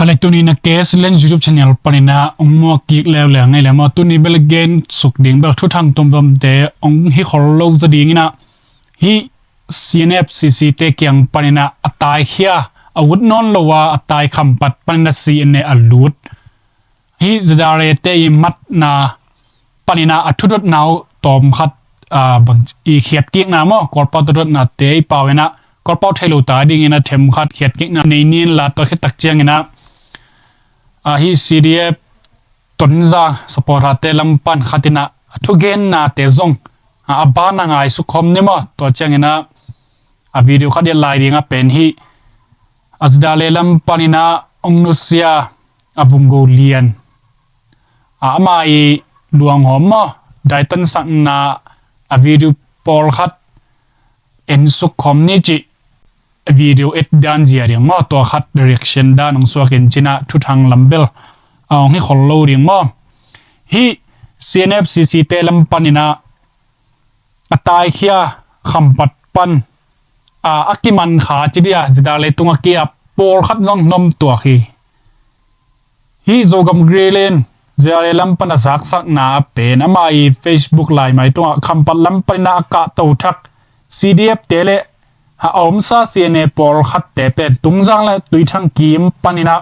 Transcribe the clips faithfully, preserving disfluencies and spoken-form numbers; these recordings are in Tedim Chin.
Ka le tuni na K S L N YouTube channel panina ong muak kik leuleu ngei le maw, tuni bel gen suk ding bel thuthang tumvamte ong hi khol lo za dingina, hi C N F C C te kiang panina a taikhia, a ut nawn lo a, a tai khampat panina C N A a lut. Hi Zedale te i matna panina a thudotna uh tawm khat, a, bang i khiatkikna maw, Kawlpau thudotnate i pau ina, Kawlpau thei lo ta dingina them khat khiatkikna nei nin la, tua khit tak ciangina, a, hi C D F Tonzang supporter te lam pan khatina a thugennate zong, a, a ban a ngaisuk khawm ni maw, tua ciangina a video khat i lai dinga pen hi, a, Zedale lam panina ong nusia a vunggo lian, a, ama i luanghawm maw, daitansakna a video pawlkhat ensuk khawm ni cih a video et dan zia ding maw, tua khat reaction dan ong suak in cina thuthang lam bel a ong hi khol lo ding maw. Hi C N F C C te lam panina a taikhia khampat pan, a, a kiman kha ci dia, Zedale tunga ki-ap pawlkhat zong nom tuak hi. Hi Zogam Greenland Zedale lam pan a zaksakna a pen ama i Facebook laimai tunga khampat lam panina a kahto thak C D F te le a omsa C N A pawlkhatte pen Tungzang le Tuithang kim panina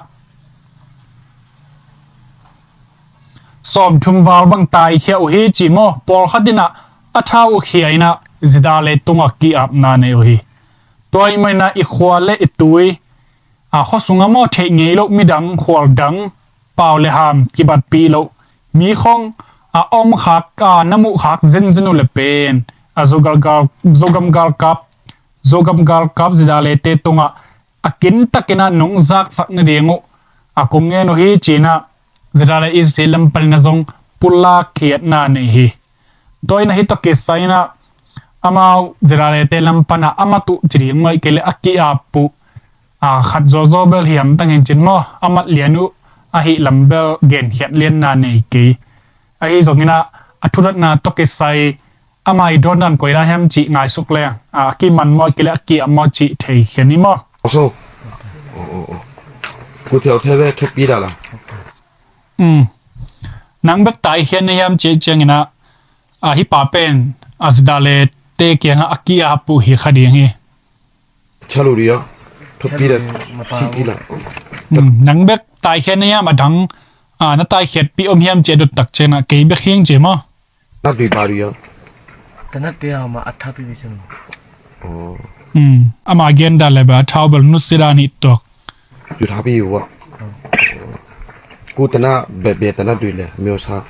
sawmthum val bang taikhia uh hi ci maw, pawlkhat ina a thau uh khia ina Zedale tunga ki-apna nei uh hi. Tua i maina i khua le i tui, a, khuasunga maw theih ngei loh midang khual dang pau le ham kibatpih loh mi khong, a, om khak, a, na muh khak zenzen uh le pen, a, Zogam gal, Zogam galkap, Zogam galkap Zedale te tunga a kintakina nong zaksak nading uh a kong ngen uh hi cina Zedale i si lam panina zong pulak khiatna nei hi. Tua ina hi tawh kisai ina amau Zedale te lam pana a mat uh ci ding maw, i kei le a ki-ap uh, a, khat zawzaw bel hiam tangin cin maw, a mat lian uh ahi lam bel genkhiat lianna nei kei. Ahi zongina a thudotna tawh kisai ama i dawndan koi dan hiam cih ngaisuk leng, a, a kiman maw, i kei le a ki-ap maw cih thei khia ni maw. Aw so. Aw, aw, aw. Ku theo theo ve, thupi dah la. Um. Nang bek taikhia na hiam cih ciangina, a, hi pa pen a Zedale te kianga a ki-ap uh hi kha ding hi. Chalu ria. Thupi dah. Chalu ria, mapau. Siti la. Um. Nang bek taikhia na hiam, a dang, a, na taikhiatpih om hiam cih a dot tak ciangina kei bek hi ing ci maw. Tanat dui ba dui a. Tanat dui a ma a tha pi pi sunu. Oh. Hmm. Ama gen dan le ba a thau bel nusia dan hi tuak. Yu tha pi yu wa. Ku tanat be be tanat dui le myo sa.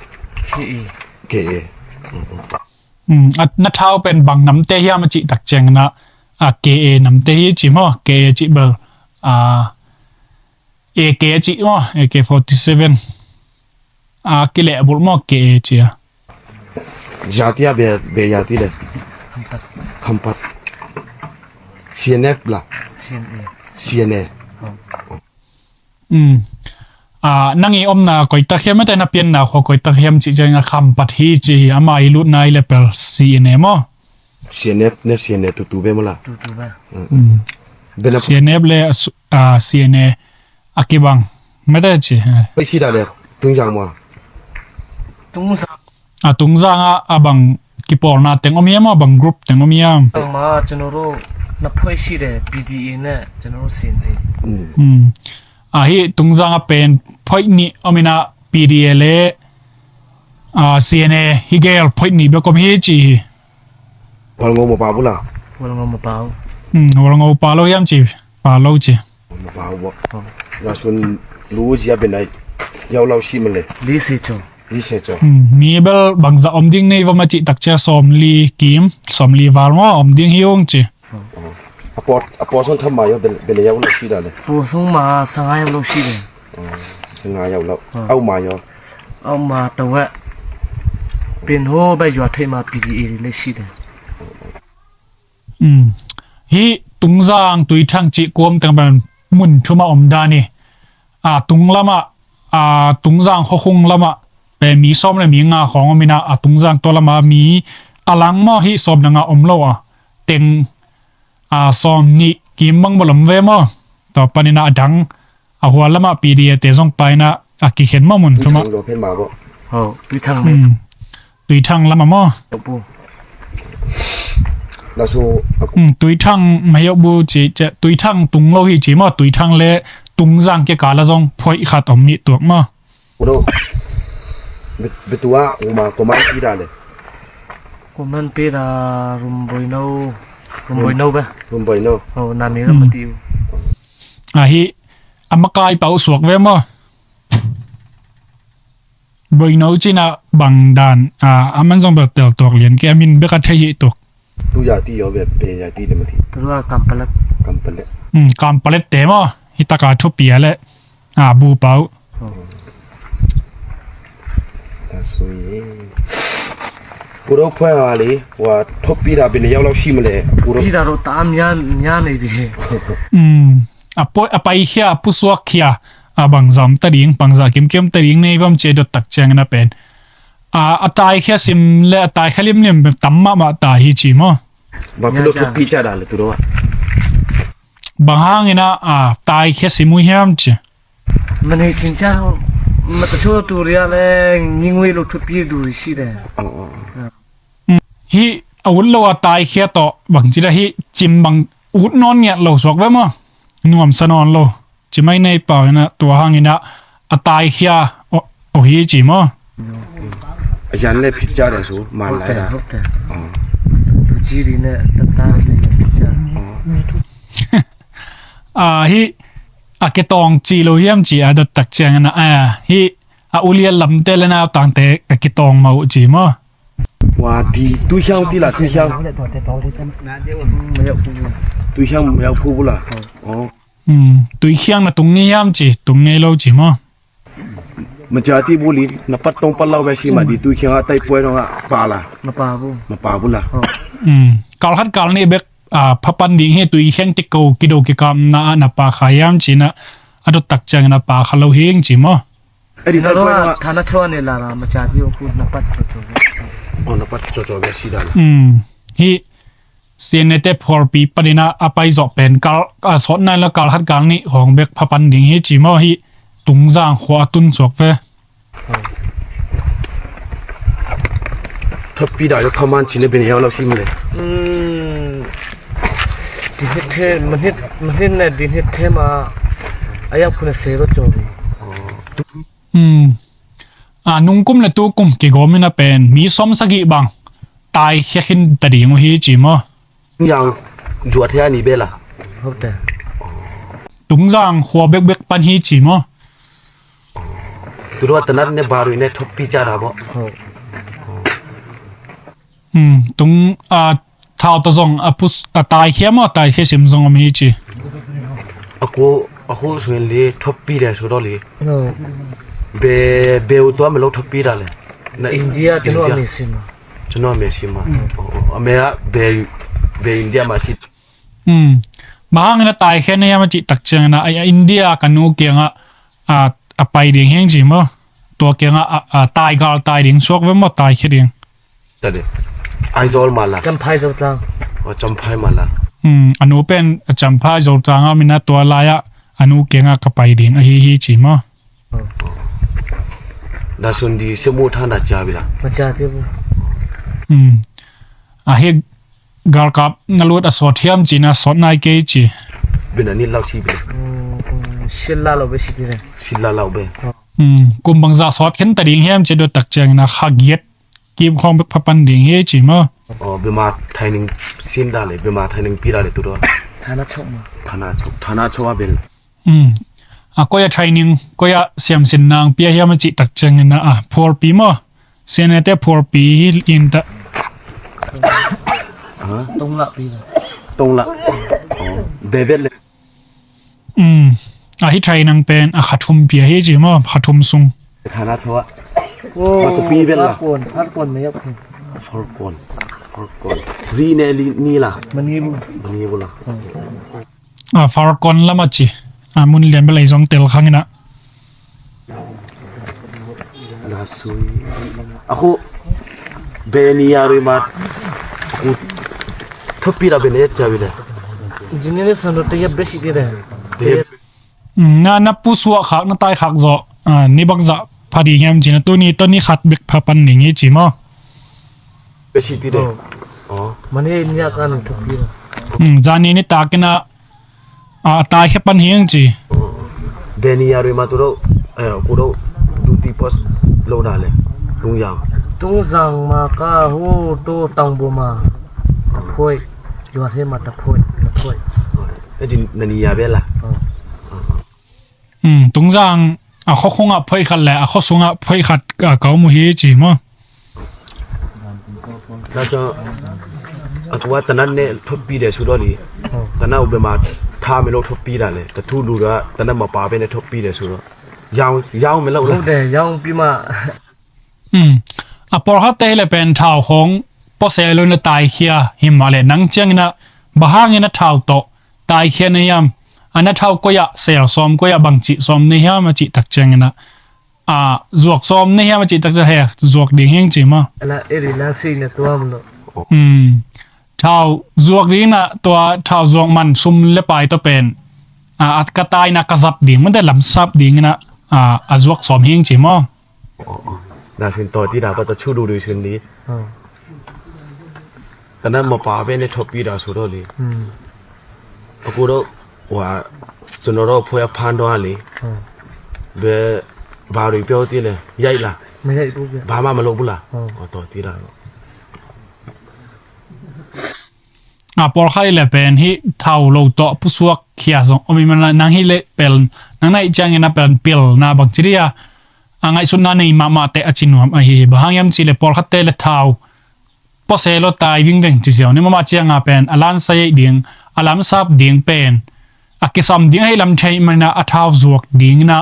Ke e. Ke e. Hmm. A na thau pen bang namte hiam a cih tak ciangina, a, ke e namte hi ci maw, ke e cih bel, a, A K cih maw, A K forty seven. A, kilehbulh maw, K A cih a. Zati a be, be zati le. Khampat. Khampat. C N F la. C N A. C N A. Oh. Um. A, nang i omna koitak hiam, mate na pianna khua koitak hiam cih ciangin a Khampat hi ci hi, ama i lutna i le pel C N A maw. C N F ne C N A tutu ve maw la. Tutu ve. Mm. Mm. Bena C N F le a su-, a, C N A a kibang. Mete ci. Pai si da le Tungzang maw. Tungzang. A Tungzang a, a bang kipawlna teng om hiam, a bang group teng om hiam. Ang ma ကျွန်တော်တို့နှစ်ဖွဲ့ရှိတယ် P D A နဲ့ ကျွန်တော်တို့ C N A. Mm. Mm. A hi Tungzang a pen phoih nih om ina P D A le, a, C N A hi gel phoih nih bek om hi ci hi. Walngou mapau bula. Walngou mapau. Hmm, Walngou pa lo hiam ci, pa lo ci. Mapau bo. Oh. Nasun lu zia benai. Yau lau si male. Li se cho. Li se cho. Hmm, mi bel bangza om ding nei va ma ci tak cia sawmli kim, sawmli val ma om ding hi ung ci. Oh. A pawt, a pawt sawng tham ma yo bel, bel yau lo si da le. Pawt sawng ma sanga yau lo si le. Oh, sanga yau lo. Oh. Au ma yo. Au ma tawh. Pen ho bai yua thei ma P D A le si le. Um. Hi Tungzang Tuithang ci kuam teng ban mun thuma om da ni. A tung lama, a Tungzang khuakhung lama pe mi sawm le mi nga khawng om ina, a Tungzang tua lama mi a lang maw hi sawm le nga om lo a. Teng, a, sawm nih kim bang bawlom ve maw. Tua panina a dang, A hua lamah P D A te zong paina a kikhen mah mun thumah. Tuithang lo phen mah bawh. Ho, Tuithang le. Hmm. Tuithang lamah maw? Pu. Lasu. Hmm, Tuithang mayok bu ci, ci, Tuithang tung lo hi ci maw? Tuithang le Tungzang kikala zong phoih khat om mi tuak maw? Udo. Betua uma koman pida le. Koman pida Rumboino. Rumboino ba. Rumboino. Oh, nami ra mati u. Ahi amakai pau suak ve maw? Boino cina bang dan a aman zong bel tel tuak lian ke amin bek a thei hi tuk. Tu ya ti yo be be ya ti le mati. Tu a kampalet. Kampalet. Hmm, kampalet te maw. Hitaka thupia le. A bu pau. Uro khua le wa thopi da bin yau lau sim le. Uro pi da ro ta am ya ya nei bi he. Hmm. A poi a pai khia a pusuak khia a bangzam ta ding bangza kimkim ta ding nei vam ce dot tak ciang na pen. A a tai khia sim le a tai khia limlim tam mahmah ta hi ci maw? Bang pilo thupi ca da le tu do. Bang hangin a tai khia sim uh hiam ci. Manei sin ca ma ta chu tu ria le ngingui lo thupi du ri si de. Hi a ut lo a tai khia tawh bang ci da hi cim bang ut nawn ngiat lo suak ve maw? Nuamsa nawn lo. Ci mai nei pau ina tua hang ina a tai khia o hi ci maw? A yan le phit ca da su man lai da. Ci ri ne ta ta ne phit ca. A hi a kitawng ci lo hiam ci a dot tak ciang ina a hi a ulian lamte le nautangte a kitawng mah uh ci maw? Wa di tuikhiang ti la tuikhiang. Tuikhiang mayau phu bula. Oh. Hmm, tuikhiang na tung ngei hiam ci tung ngei lo ci maw? Maca ti buli na pat tong pat lau be si ma di tuikhiang a tai puai dong a pa la. Ma pa bu. Ma pa bula. Hmm. Kal khat kal nih bek a phapan ding hi tuikhiang tik ko kido kikam na a na pa kha hiam ci na a dot tak ciang na pa kha lo hing ci maw? Edi na tai ruwa puai dong a. Thana choa ne la la maca ti o ku na pat chocho. Oh, na pat chocho be si dan. Hmm. Hi sianete phualpi panina a paizawh pen kal a sawt nai la kal hat kal nih hong bek phapan ding hi ci maw hi Tungzang khua a tun suak ve. Thotpi dah yo phaman cine bini yo lau sim le. Din hit the manhit manhit ne din hit the ma ayak phuna se ro chobi. Hmm. A nungkum le tukum kigawm in a pen mi sawm sagih bang taikhia khin ta ding uh hi ci maw? Yang zuat hia ni bela. Tungzang khua bekbek pan hi ci maw? Turuat tanat ne baru ne thoppi cara bo. Hmm, tung a thau ta zong a pus a taikhia maw taikhia sim zong om hi ci. Aku aku suin li thoppi le su do li. Be be u tua me lo thoppi da le. Na India tenu a me sim. Tenu a me sim ma. A me a be be India ma si. Hmm. Mahang ina taikhia na hiam a cih tak ciangin a India ka nu kiangah a pai ding hiang ci maw? Tua kiangah a taigal tai ding suak ve maw taikhia ding? Tade. Aizawl mala. Champhai Zotlang. Oh, Champhai mala. Hmm, a nu pen a Champhai Zotlang a mina tua lai-ah a nu kiangah ka pai ding ahi hi ci maw? Dasun di semu thana cia bila. Macia ti bu. Hmm. A hi galkap na lut a sawt hiam ci na sawt nai kei ci. Bina ni lau ci bila. Sila lau be si ti re. Sila lau be. Hmm. Kum bangza sawt khen ta ding hiam ci dot tak ciangin a kha giat. Kim khawng bek phapan ding hi ci maw? Oh, bima training sin da le, bima training pi da le tu do. Thana chok ma. Thana chok, thana chok a bel. Hmm. A koi a training, koi a siamsin nang pia hiam a cih tak ciangin a phualpi maw? Sianete phualpi hi in ta. Tonglah pi la. Tonglah. Oh, bebet le. Um, a hi thai nang pen a kha thum pia hi ci maw, kha thum sung. Thana thoa. Oh, matupi vel la. Farkon, farkon me yap. Farkon, farkon. Ri ne li ni la. Mani bu. Mani bu la. A farkon lama ci. A mun lian bel ei zong tel khang ina. Na sui. Aku beni ya rui mat. Aku thopi da beni ya cawi da. Jini ne sanu te ya besi de da. Be Na, na pusuah khak, na tai khak zawh, ah, ni bangzah pha ding hiam ci na, tuni tawh ni khat bek pha pan ding hi ci maw? Besi ti de. Oh. Oh. Mane niak an thupi la. Hmm, zani nitak in ah, ah, tai khia pan hi ang ci. Deni ya rui ma tu do, eh, ku do duty post lo da le. Tung yang. Tung zang ma ka hu tu tang bu ma. Ta phoi. Yua he ma ta phoi, ta phoi. Eh, din nani ya be la. Oh. Hmm, tungzang a khuakhung ah phoih khat le a khuasung ah phoih khat ka, ka om uh hi ci maw? Na cun a tua tanat ne thotpi de su daw li. Tanat u be ma tha me lo thotpi da le. Ta thu lu da tanat ma pa be ne thotpi de su daw. Yau, yau me lo la. Lo de, yau pi ma. Hmm. A pawlkhatte hi le pen thau khawng pawsel lo na taikhia hi mah le nang ciangin ah bang hangin a thau tawh taikhia na hiam? A na thau koi ah sel sawm koi ah bangci sawm na hiam a cih tak ciangin ah, a, zuak sawm na hiam a cih tak ciang he zuak ding hiang ci maw? Ana eri na si na tuam lo. Hmm. Thau zuak ding in ah tua thau zuak man sum le pai tawh pen, a, a ka taina ka zat ding man te lamsap ding in ah, a, a zuak sawm hiang ci maw? Na sin taw ti da pa ta chu du du sin di. Tanat ma pa be ne thotpi da su daw li. A ku daw wa cun daw phoi a phan daw a li. Be ba rui pyo ti le yai la. Ba ma ma lo bu la. Taw ti da. A pawlkhat hi le pen hi thau lo tawh pusuak khia zong om i mana nang hi le pel nang naih ciangin a pel pil na bang ci dia a ngaihsutna nei mahmah te a ci nuam ahi hi. Bang hang hiam ci le pawlkhatte le thau pawsel lo tai vingveng ci ziau ni mahmah cianga pen a lansa ei ding a lamsap ding pen a kisam ding ahi lam thei mana a thau zuak ding ina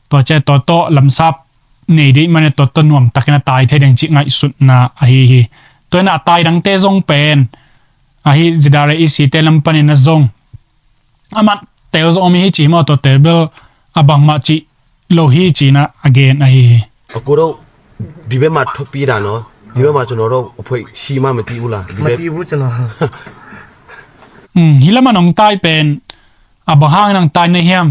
tua ce tua tawh lamsap nei dih mana tua tawh nuam takin a tai thei ding cih ngaihsutna ahi hi. Tua ina a tai dangte zong pen ahi zidare i site lam panin a zong a mat tel zong om hi ci maw tua tel bel a bangmah cih lo hi cina a gen ahi hi. A ku do dibe ma thotpi da no dibe ma cu no do phoi si ma ma ti u la dibe. Ma ti bu cu no. Hi lam a nong tai pen a bang hang nang tai na hiam?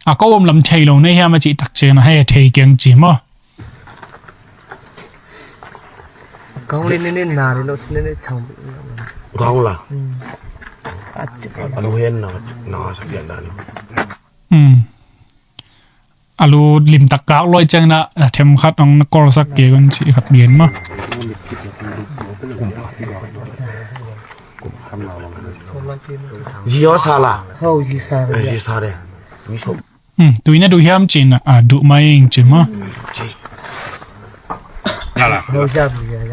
A ko om lam thei lo na hiam a cih tak ciang a hei thei keng ci maw? Kong le ne ne na le lo ne ne chang. Kong la. A lu hen na na sa pian da ni. A lu lim tak kak loi ciang na a them khat ong na kol sak ke kon ci khat bien maw? Zi yo sa la. Ho zi sa. Zi sa de. Tui na duh hiam cin a duh mai ing cin maw?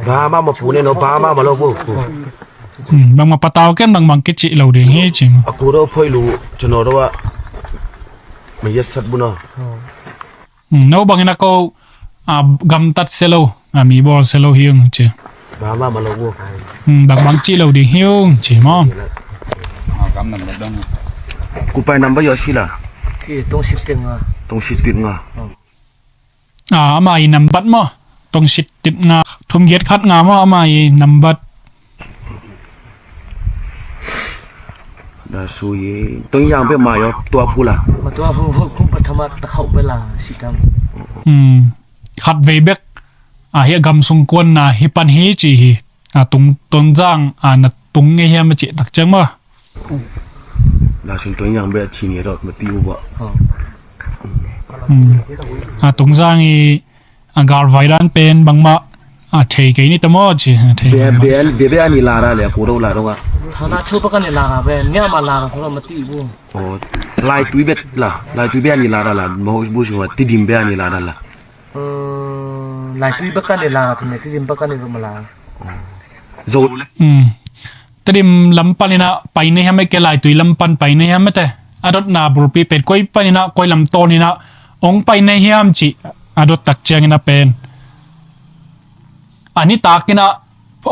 Ba ma ma pu ne no ba ma ma lo bu. Bang ma patau ken bang bang kici lo ding hi cin maw? A ku do phoi lu cin no do wa. Ma yet sat bu no. No bangin a ko a gamtat se lo a mi bawl se lo hi ung ci. Bang bang cih lo ding hi ung ci maw? Kupai number yo sila. Tongsit tit nga. Tongsit tit nga. A ama i nambat maw? Tongsit tit nga thum giat khat nga maw ama i nambat? Na su hi tong yang bek ma yo tua phu la. Ma tua phu phu phu pathama ta khauh bek la si tam. Khat vei bek a hi a gam sung kuan na hi pan hi ci hi. A tung ton zang a na tung nge hiam a ci tak ciang ma. Na sung tong yang bek a ci nge dot ma ti u ba. A tung zang i a galvai dan pen bangmah a thei kei ni ta maw ci a thei. Be be be be ani la ra le a ku do la do ga. Thana chu pa ka ni la ra be nya ma la ra so ma ti bu. O lai tui bet la lai tui be ani la ra la mo bu su ti dim be ani la ra la. Lai tui pa ka ni la ra ti ne ti dim pa ka ni ma la. Zo. Tedim lam panin ah pai na hiam e ke laitui lam pan pai na hiam e te a dotna bulpi pen koi panin ah koi lam tawnin ah hong pai na hiam cih a dot tak ciangin a pen a nitak in ah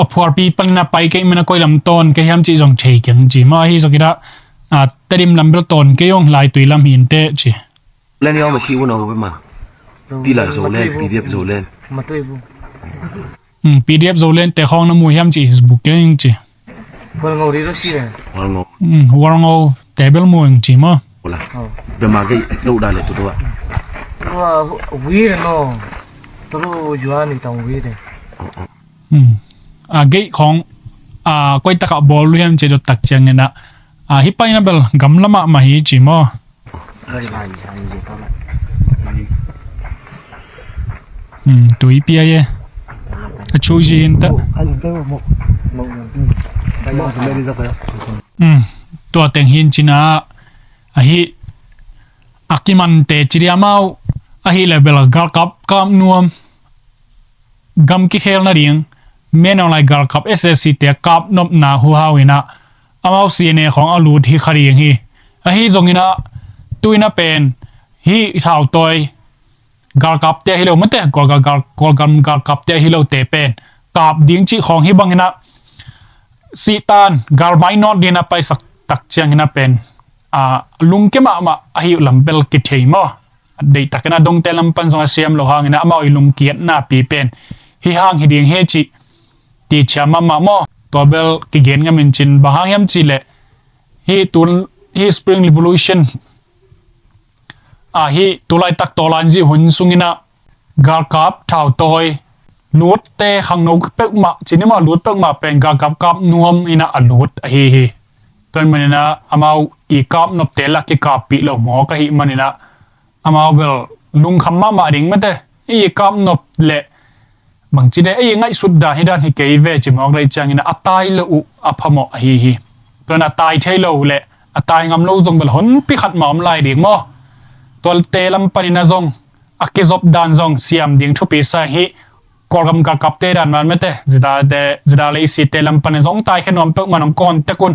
a phualpi panin ah pai kei man a koi lam tawn kei hiam cih zong thei keng ci maw ahi zongin ah Tedim lam bel tawn kei hong laitui lam hi in teh ci. Len yawng a si un a hopi ma. Ti la Zolen, P D F Zolen. P D F Zolen te khawng na mu hiam ci Facebook keng ci. Hualngo ri lo si le. Hualngo. Hualngo te bel mu eng ci maw. Bema gei lo da le tu dua. Tua wi de no. Tu lu jua ni tong wi de. Hmm. A gei khong a koi taka bol lu hiam ci dot tak ciang ina. A hi pai na bel gam lama ma hi ci mo. Hmm, tui pia ye. A chu ji in ta. Hmm, tua teng hin cina ahi a kimante ci dia mau ahi le bel galkap kap nuam. Gam kikhel nading, Min Aung Hlaing galkap S A C te kap nopna hu hau ina amau C N A khong a lut hi kha ding hi. Ahi zong ina tu ina pen hi thautawi galkapte hi lo mate, Kawlgam gal, Kawlgam galkapte hi lote pen kap ding cih khong hi bang ina sihtan galmai nawt ding ina paisak tak ciang ina pen a lungke mahmah ahi uh lam bel kithei maw. A deihtakin a dongte lam pan zong a siam lo hangin a amau i lungkiatna pi pen hi hang hi ding he cih ti cia mahmah maw. Tua bel kigen ngam in cin bang hang hiam cih leh hi tu hi Spring Revolution a hi tu laitak tawlan zih hun sungin a galkap thautawi lutte khangno peuhmah cin i mah lut peuhmah pen galkap kap nuam ina a lut ahi hi. Tua hi manin a amau i kap nopte la kikappih lo mawk ahi manin a amau bel lungkham mahmah ding mate. I kap nop le bangci de ei ngaihsut dan hi dan hi kei ve ci mawk le ciangin a tai lo uh a phamawh ahi hi. Tuan a tai thei lo le a tai ngam lo zong bel honpi khat ma om lai ding maw. Tualte lam panin a zong a kizop dan zong siam ding thupi sa hi. Kawlgam galkapte dan man mate zida le i site lam panin zong tai khe nuam peuh man ong kawn tek un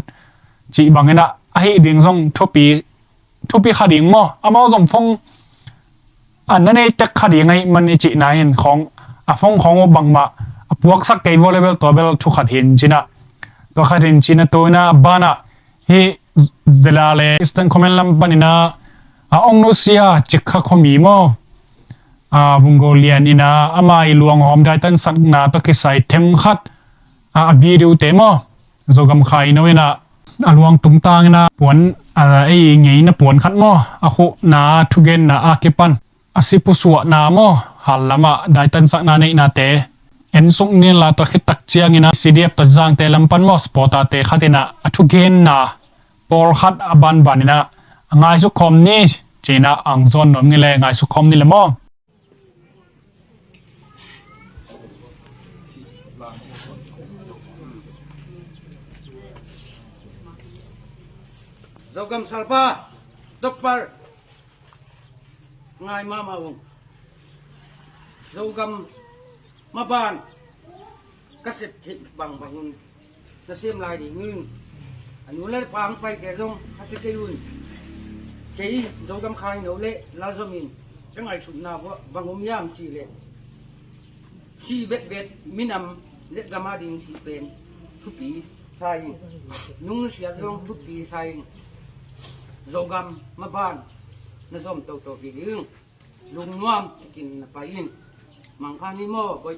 cih bangin a ahi ding zong thupi thupi kha ding maw. Amau zong phone a na nei tek kha ding ahi man i cihna hin khong a phone khong uh bangmah a puaksak kei volleyball tua bel thu khat hin cina tua khat hin cina tua ina banah hi zela le Eastern Command lam panina a ong nusia cik kha khomi maw a vunggo lian ina ama i luang hawm daitan sakna tua kisai them khat a video te maw. Zogam khaino ina a luang tungtang ina puan a ei ngeina puan khat maw a khuhna thugenna a kipan a sipusuahna maw hal lama daitansakna neihnate ensuk nin la tua khit tak ciang ina C D F Tonzangte lam pan maw supporterte khat ina a thugenna pawlkhat a banban ina a ngaisuk khawm ni cina ang zawn nuam ni le ngaisuk khawm ni le maw. Zogam salpa dokpar ngai mama ung. Zogam maban ka sep thei bangbang un. Na sem lai ding un. A nu le pa hong paite zong a si kei un. Kei Zogam khaino le Lalzomin ka ngaihsutna bang om hiam cih leh si betbet minam le gam a ding si pen thupi sa ing. Nungsiat zong thupi sa ing. Zogam maban na zom toto hi ding. Lungnuam takin na pai in. Mangkha ni maw boy.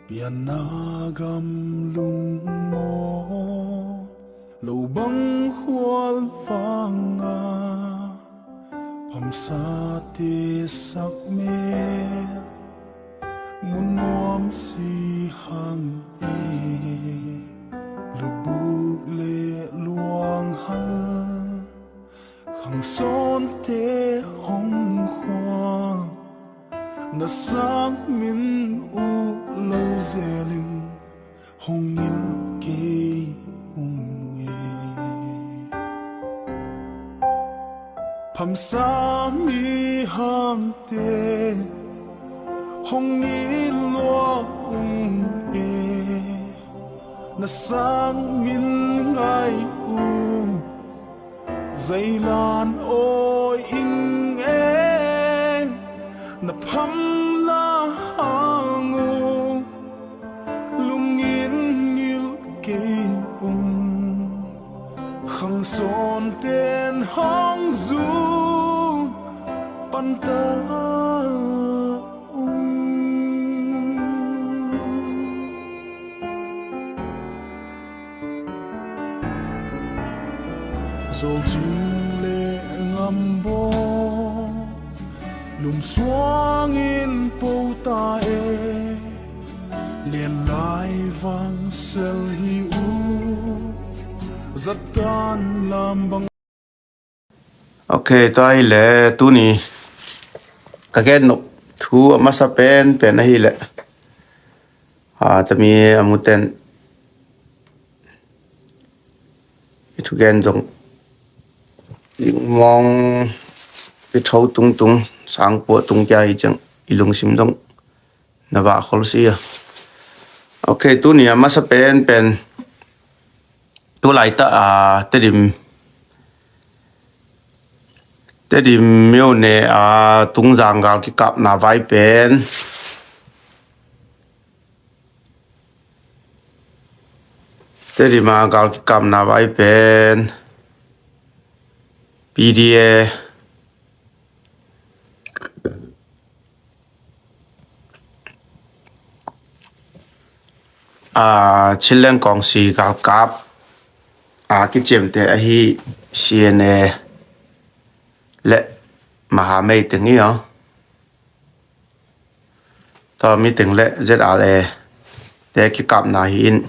Pianna gam lungmaw lo bang khual vanga phamsate sak mel mu nuam si hang e. Lubuk le luang hal khang sawnte hong khua na sang min uh lo zelin hong ngil kei ung e. Phamsa mi hangte hong ngil lua ung e. Na sang min ngai uh Zeilan awi ing e, na phamla hang uh lungin ngil kei ung. Khang sawnten hong zu panta ung. Zolcing le ngambaw lungsuangin pota e, lenlai vangsel hi uh, zattan lam bang. Ok, tua hi le tuni ka gen nop thu a masa pen pen ahi le, a, tami a muten i thugen zong i mong i tho tungtung sangpua tung kia hi ciang i lungsim zong na vah khol si a. Ok, tuni a masa pen pen tu laita a Tedim Tedim myo ne a Tungzang gal kikapna vai pen Tedim a gal kikapna vai pen P D A a Chinland Kawngsi galkap a kiciamte ahi C N A le Mahamei teng hi aw. Tua mi teng le Z R A te kikapna hi in.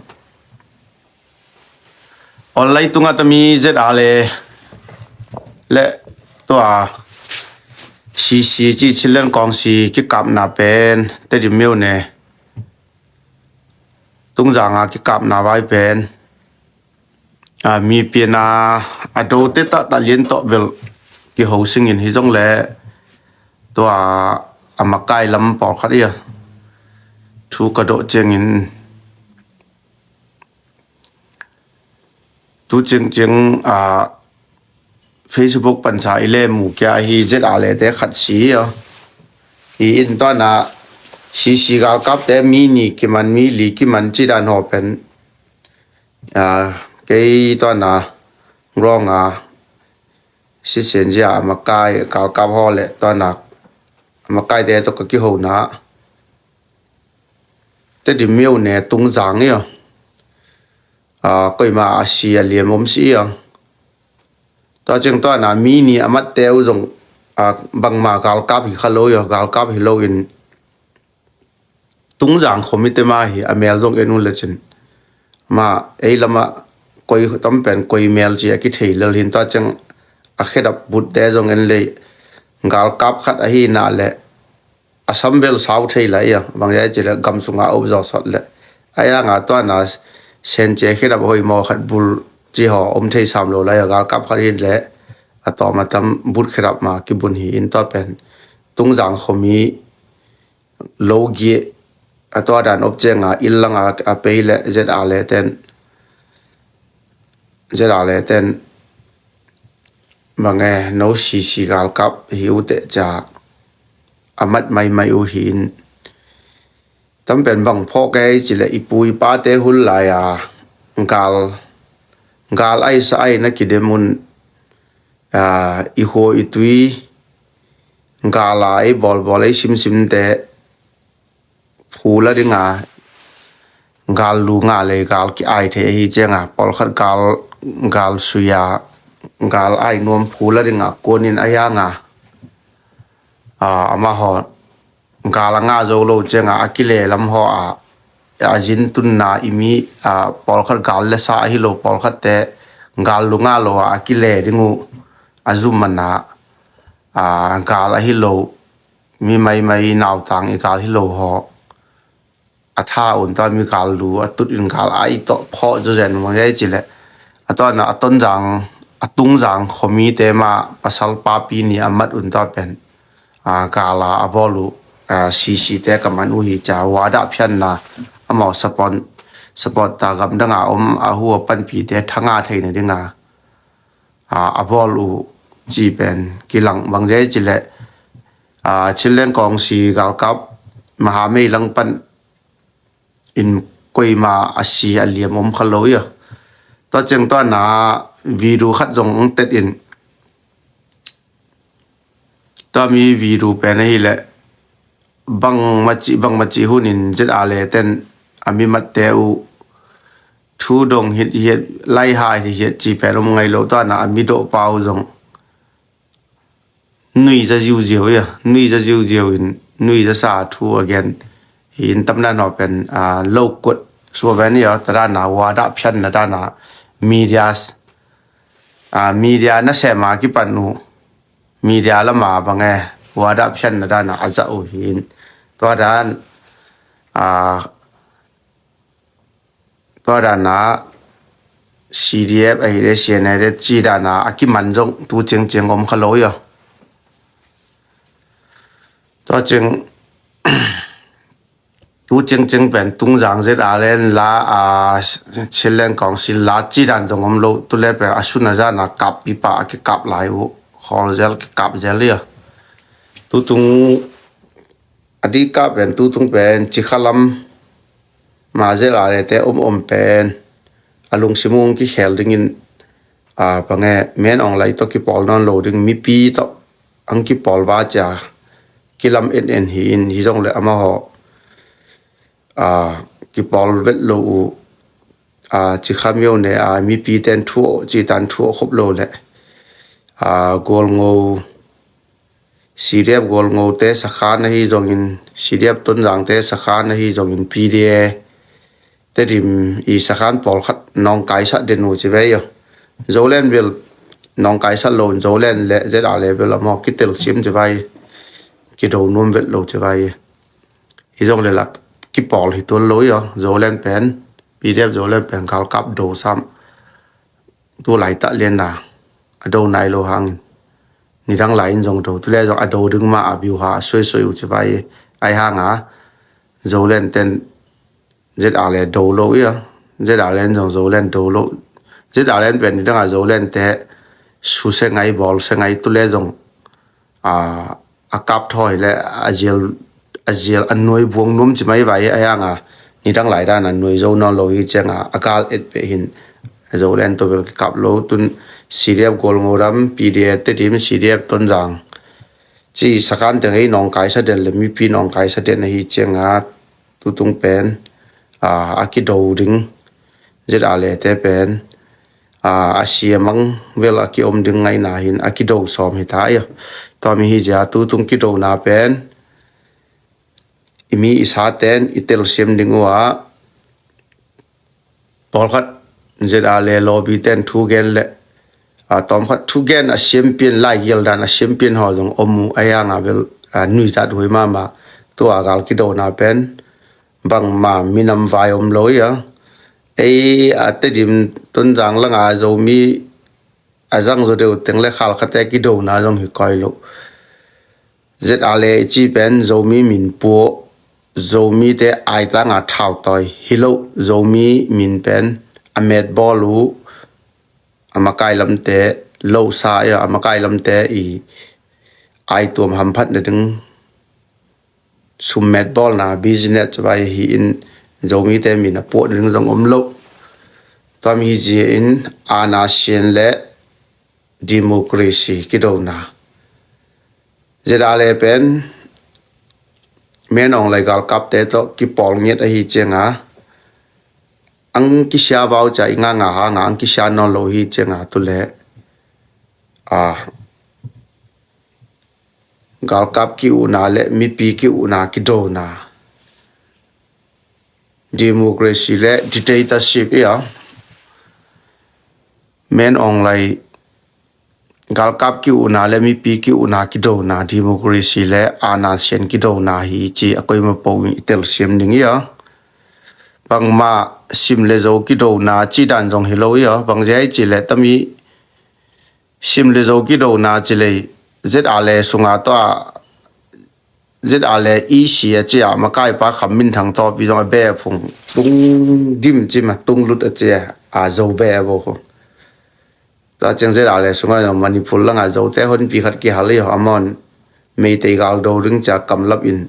Online tungah tami Z R A le tua C C ci Chinland Kawngsi kikapna pen Tedim myo ne Tungzang a kikapna vai pen a, mi piana a dote tah tah lian tawh bel kiho singin hi zong le tua a makai lam pawlkhat ia thu ka doh ciangin tu ciangciang a Facebook pansa i le mu kia hi Z R A te khat si ia hi in tuana C C galkapte mi ni kiman mi li kiman ci dan haw pen a, kei tuana ruanga sisen zia a makai galkap haw le tuana a makaite tawh ka kihona Tedim myo ne Tungzang ia a, koima a si a liam om si ia. Tua ciang tuana mi ni a matte uh zong a, bangma galkap hi kha lo ia, galkap hi lo in Tungzang khomite ma hi a mel zong en uh le cin ma ei lama koi tam pen koi mel ci a kithei lel hin tua ciang a khedap butte zong en lei galkap khat ahi na le a sam bel sau thei lai ia bang zia ci le gam sunga op zaw sawt le a ianga tuana sence khedap hoi maw khat bul ci haw om thei sam lo lai ia galkap khat hin le a tawm a tam but khedap ma kibun hi in tua pen Tungzang khomi lo gie a tua dan op cianga il langa a pei le Z R A ten Z R A ten bange no C C galkap hi uh teh ca a mat maimai uh hi in tam pen bang phawk ei ci le i pu i pate hun lai a gal gal ai sa ai na kidem un a, i khua i tui gal a ei bawlbawl ei simsimte phu la dinga gal lu nga le gal ki ai thei ahi cianga pawlkhat gal gal suia gal ai nuam phu la dinga kuanin a hianga a, amahaw gal a nga zo lo cianga a kile lam haw a a zin tunna i mi a pawlkhat gal le sa ahi lo pawlkhatte gal lu nga lo a a kile ding uh a zumana a gal ahi lo mi maimai nautang i gal hi lo haw a tha un tua mi gal lu a tut in gal a i tawh phawh zawzen mangei ci le a tuana a Tonzang a Tungzang khomite ma pasal papi ni a mat un tua pen a, gal a a bawl uh a, C C te ka man uh hi ca wada phianna amau support support ta gamdanga om a hu a panpite thanga theina dinga a, a bawl uh ci pen kilang bang zia ci le a, Chinland Kawngsi galkap Mahamei lang pan in koima a si a liam om kha lo ia tua ciang tuana video khat zong ang tet in tua mi video pen ahi le bang maci bang maci hunin Z R A ten a mi matte uh thu dong hit hit, lai hai hit hit ci pen om ngei lo, tua na a mi dawh pau zong nuiza ziuziau ia, nuiza ziuziau in nuiza sa thu a gen hi in, tamna naw pen a lo kut sua pen ia, ta dana wada phianna dana media, a media na sema kipan uh, media lama bang e wada phianna dana a zah uh hi in, tua dan a tua dana C D F ahi le C N A le ci dana a kiman zong tu cengceng om kha lo ia. Tua ceng tu cengceng pen Tungzang Z R N la a Chinland Council la ci dan zong om lo, tu le pen a sun a zana kap pipa a kikap lai uh, khol zel kikap zel ia. Tutung a dih kah pen tutung pen Cikha lam ma Z R A te om om pen a lungsim ung kikhel dingin a pange Min Aung Hlaing tawh kipawl nawn lo ding, mipi tawh ang kipawl va cia kilam en en hi in, hi zong le amaho a kipawl vet lo uh a Cikha myo ne a mipi ten thu ci tan thu khop lo le a Golngo C D F Golngo te sakhan ahi zongin, C D F Tonzang te sakhan ahi zongin, P D A Tedim i sakhan pawlkhat nawngkaisat den uh ci vai ia. Zoland bel nawngkaisat lo, Zoland le Z R A bel amaw kitel sim ci vai, kido nuam vet lo ci vai. Hi zong le lak kipawl hi tuan lo ia, Zoland pen, P D F Zoland pen galkap do sam tu laitah lianna a do nai lo hangin, nidang lai in zong do, tu le zong a do ding ma a biuha a suaisui uh ci vai. Ai hanga Zoland ten Z R A do lo ia, Z R A zong Zoland do lo. Z R A pen nidang a Zoland te su se ngai, bawl se ngai, tu le zong a a kap thawi le a zial, a zial a nuai buang nuam ci mai vai. A yanga nidang lai dan a nuai zo nawn lo hi cianga a gal et peh hin Zoland tawh bel kikap lo. Tun C D F Golngo ram, P D A Tedim, C D F Tonzang ci sakhan teng ei nawngkaisa den le mipi nawngkaisa den ahi cianga tutung pen a a kido ding, Z R A te pen a a siamang vel a kiom ding ngaina hin a kido sawm hi ta ia. Tua mi hi zia tutung kidona pen i mi i sa ten i telsiam ding uh a, pawlkhat Z R A lobby ten thu gen le a tawmkhat thu gen a siampian, lai gial dan a siampian haw zong om uh a, yanga bel a nuitat hui mama. Tua gal kidona pen bangma minam vai om lo ia. Ei a Tedim Tonzang langa Zomi a zang zaw deuh teng le khalkhate kidona zong hi koi lo. Z R A i ci pen Zomi min puah, Zomite aitanga thautawi hi lo, Zomi min pen a metbawl uh a makai lamte lo sa ia, a makai lamte i aituam hamphatna ding summet bawlna business vai hi in, Zomite min a puah ding zong om lo. Tua mi hi zia in ana sian le democracy kidona. Z R A pen Min Aung Hlaing galkapte tawh kipawl ngiat ahi cianga ang kisia vau ca i nganga hanga ang kisia nawn lo hi cianga tu le a galkap ki-uhna le mipi ki-uhna kidona, democracy le dictatorship ia. Min Aung Hlaing galkap ki-uhna le mipi ki-uhna kidona, democracy le ana sian kidona hi ci a koima po in i telsiam ding ia. Bangma sim le zo kidona ci dan zong hi lo ia. Bang zia i ci le tami sim le zo kidona ci lei Z R A sunga tawh a Z R A E C a cia makaipa Kham Min Thang tawpi zong a be phung tung dim cima tung lut a cia a zo be a bo phung. Tua ciang Z R A sunga zong Manipur langa Zote honpi khat kihal i amon Meitei galdo ring cia kamlap in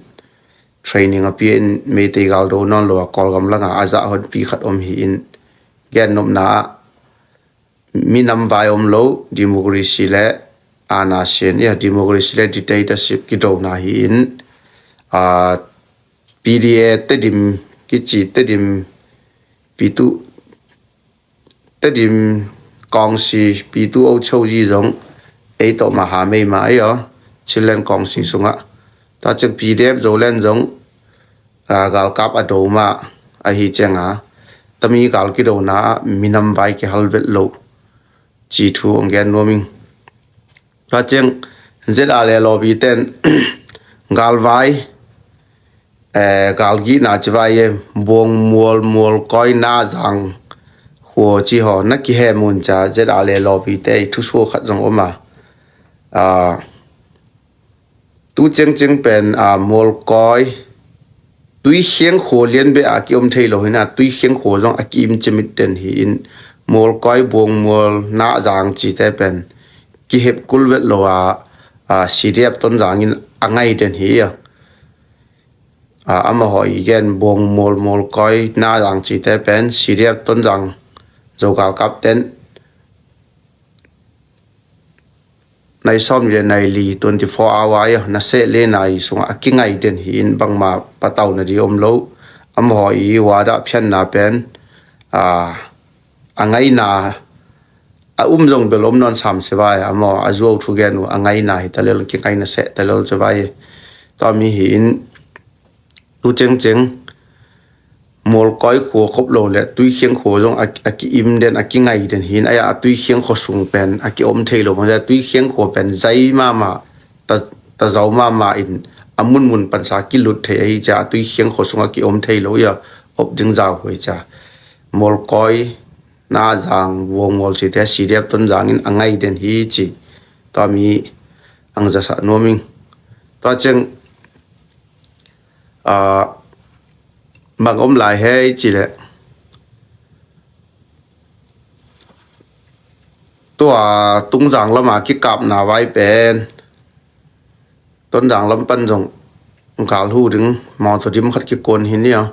training a pia in Meitei galdo nawn lo a Kawlgam langa a zah honpi khat om hi in, gen nopna ah minam vai om lo, democracy le ana sian ia, democracy le dictatorship kidona hi in, a, P D A Tedim kici Tedim pitu Tedim kawngsi pitu ocheu zi zong ei tawh maha meima ei aw, Chinland kawngsi sungah. Tua ciang P D F Zoland zong galkap a do mah ahi cianga, tami gal kidona ah minam vai kihal vet lo ci thu hong gen nuam ing. Tua ciang ZRA le lawpi ten galvai, galgihna ci vai e, Buang Mual, Mual Kawi, Na Zang khua ci haw na kihem un cia ZRA le lawpite i thusua khat zong om a. Tu cengceng pen Mual Kawi, Tuikhiang khua lian beh a kiom thei lo hi na, Tuikhiang khua zong a kiim cimit den hi in, Mual Kawi, Buang Mual, Na Zang cite pen kihep kul vet lo a, CDF Tonzang in a ngai den hi a. Amahaw i gen Buang Mual, Mual Kawi, Na Zang cite pen CDF Tonzang Zogalkap ten nai sawm le nai li, twenty four hour i na seh le nai sungah a kingai den hi in, bangma patau na di om lo. Amahaw i wadah phianna pen a ngaina a um zong bel om nawn sam se vai, amaw a zuau thu gen uh a ngaina hi talel, kingaina seh talel se vai. Tua mi hi in, tu cengceng Mual Kawi khua khop lo le Tuikhiang khua zong a kiim den, a kingai den hi in, a Tuikhiang khua sung pen a kiom thei lo, bang cia Tuikhiang khua pen zai mahmah, ta zau mahmah in a munmun pansa kilut thei ahi cia, a Tuikhiang khua sung a kiom thei lo i a op ding zau huai cia. Mual Kawi, Na Zang, Buang Mual cite CDF Tonzang in a ngai den hi ci. Tua mi ang zasah nuam ing. Tua ceng bang om lai hei ci le, tua Tungzang lama kikapna vai pen Tonzang lam pan zong gal hu ding mawtaw dim khat kikuan hi ni a.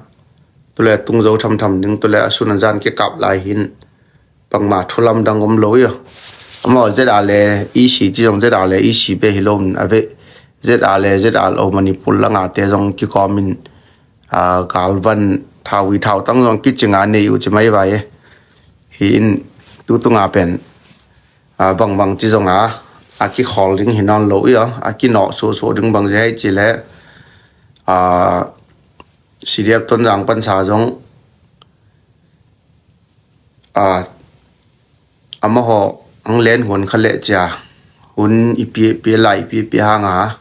Tule tung zo thamtham ding, tule a sun a zan kikap lai hin bangma thulam dang om lo i a. Amaw ZRA le EC ci zong ZRA le EC beh hi lo in a veh, ZRA le ZRO Manipur langate zong kikawm in galvan thawi thautang zong kicinga nei uh ci mai vai e. Hi in tutunga pen bangbang ci zonga a kikhawl ding hi nawn lo i a, a kinawh suhsuh ding bang zia hei ci le CDF Tonzang pansa zong amahaw ang len huan kha leh cia hun i piahpiah lai i piahpiah hanga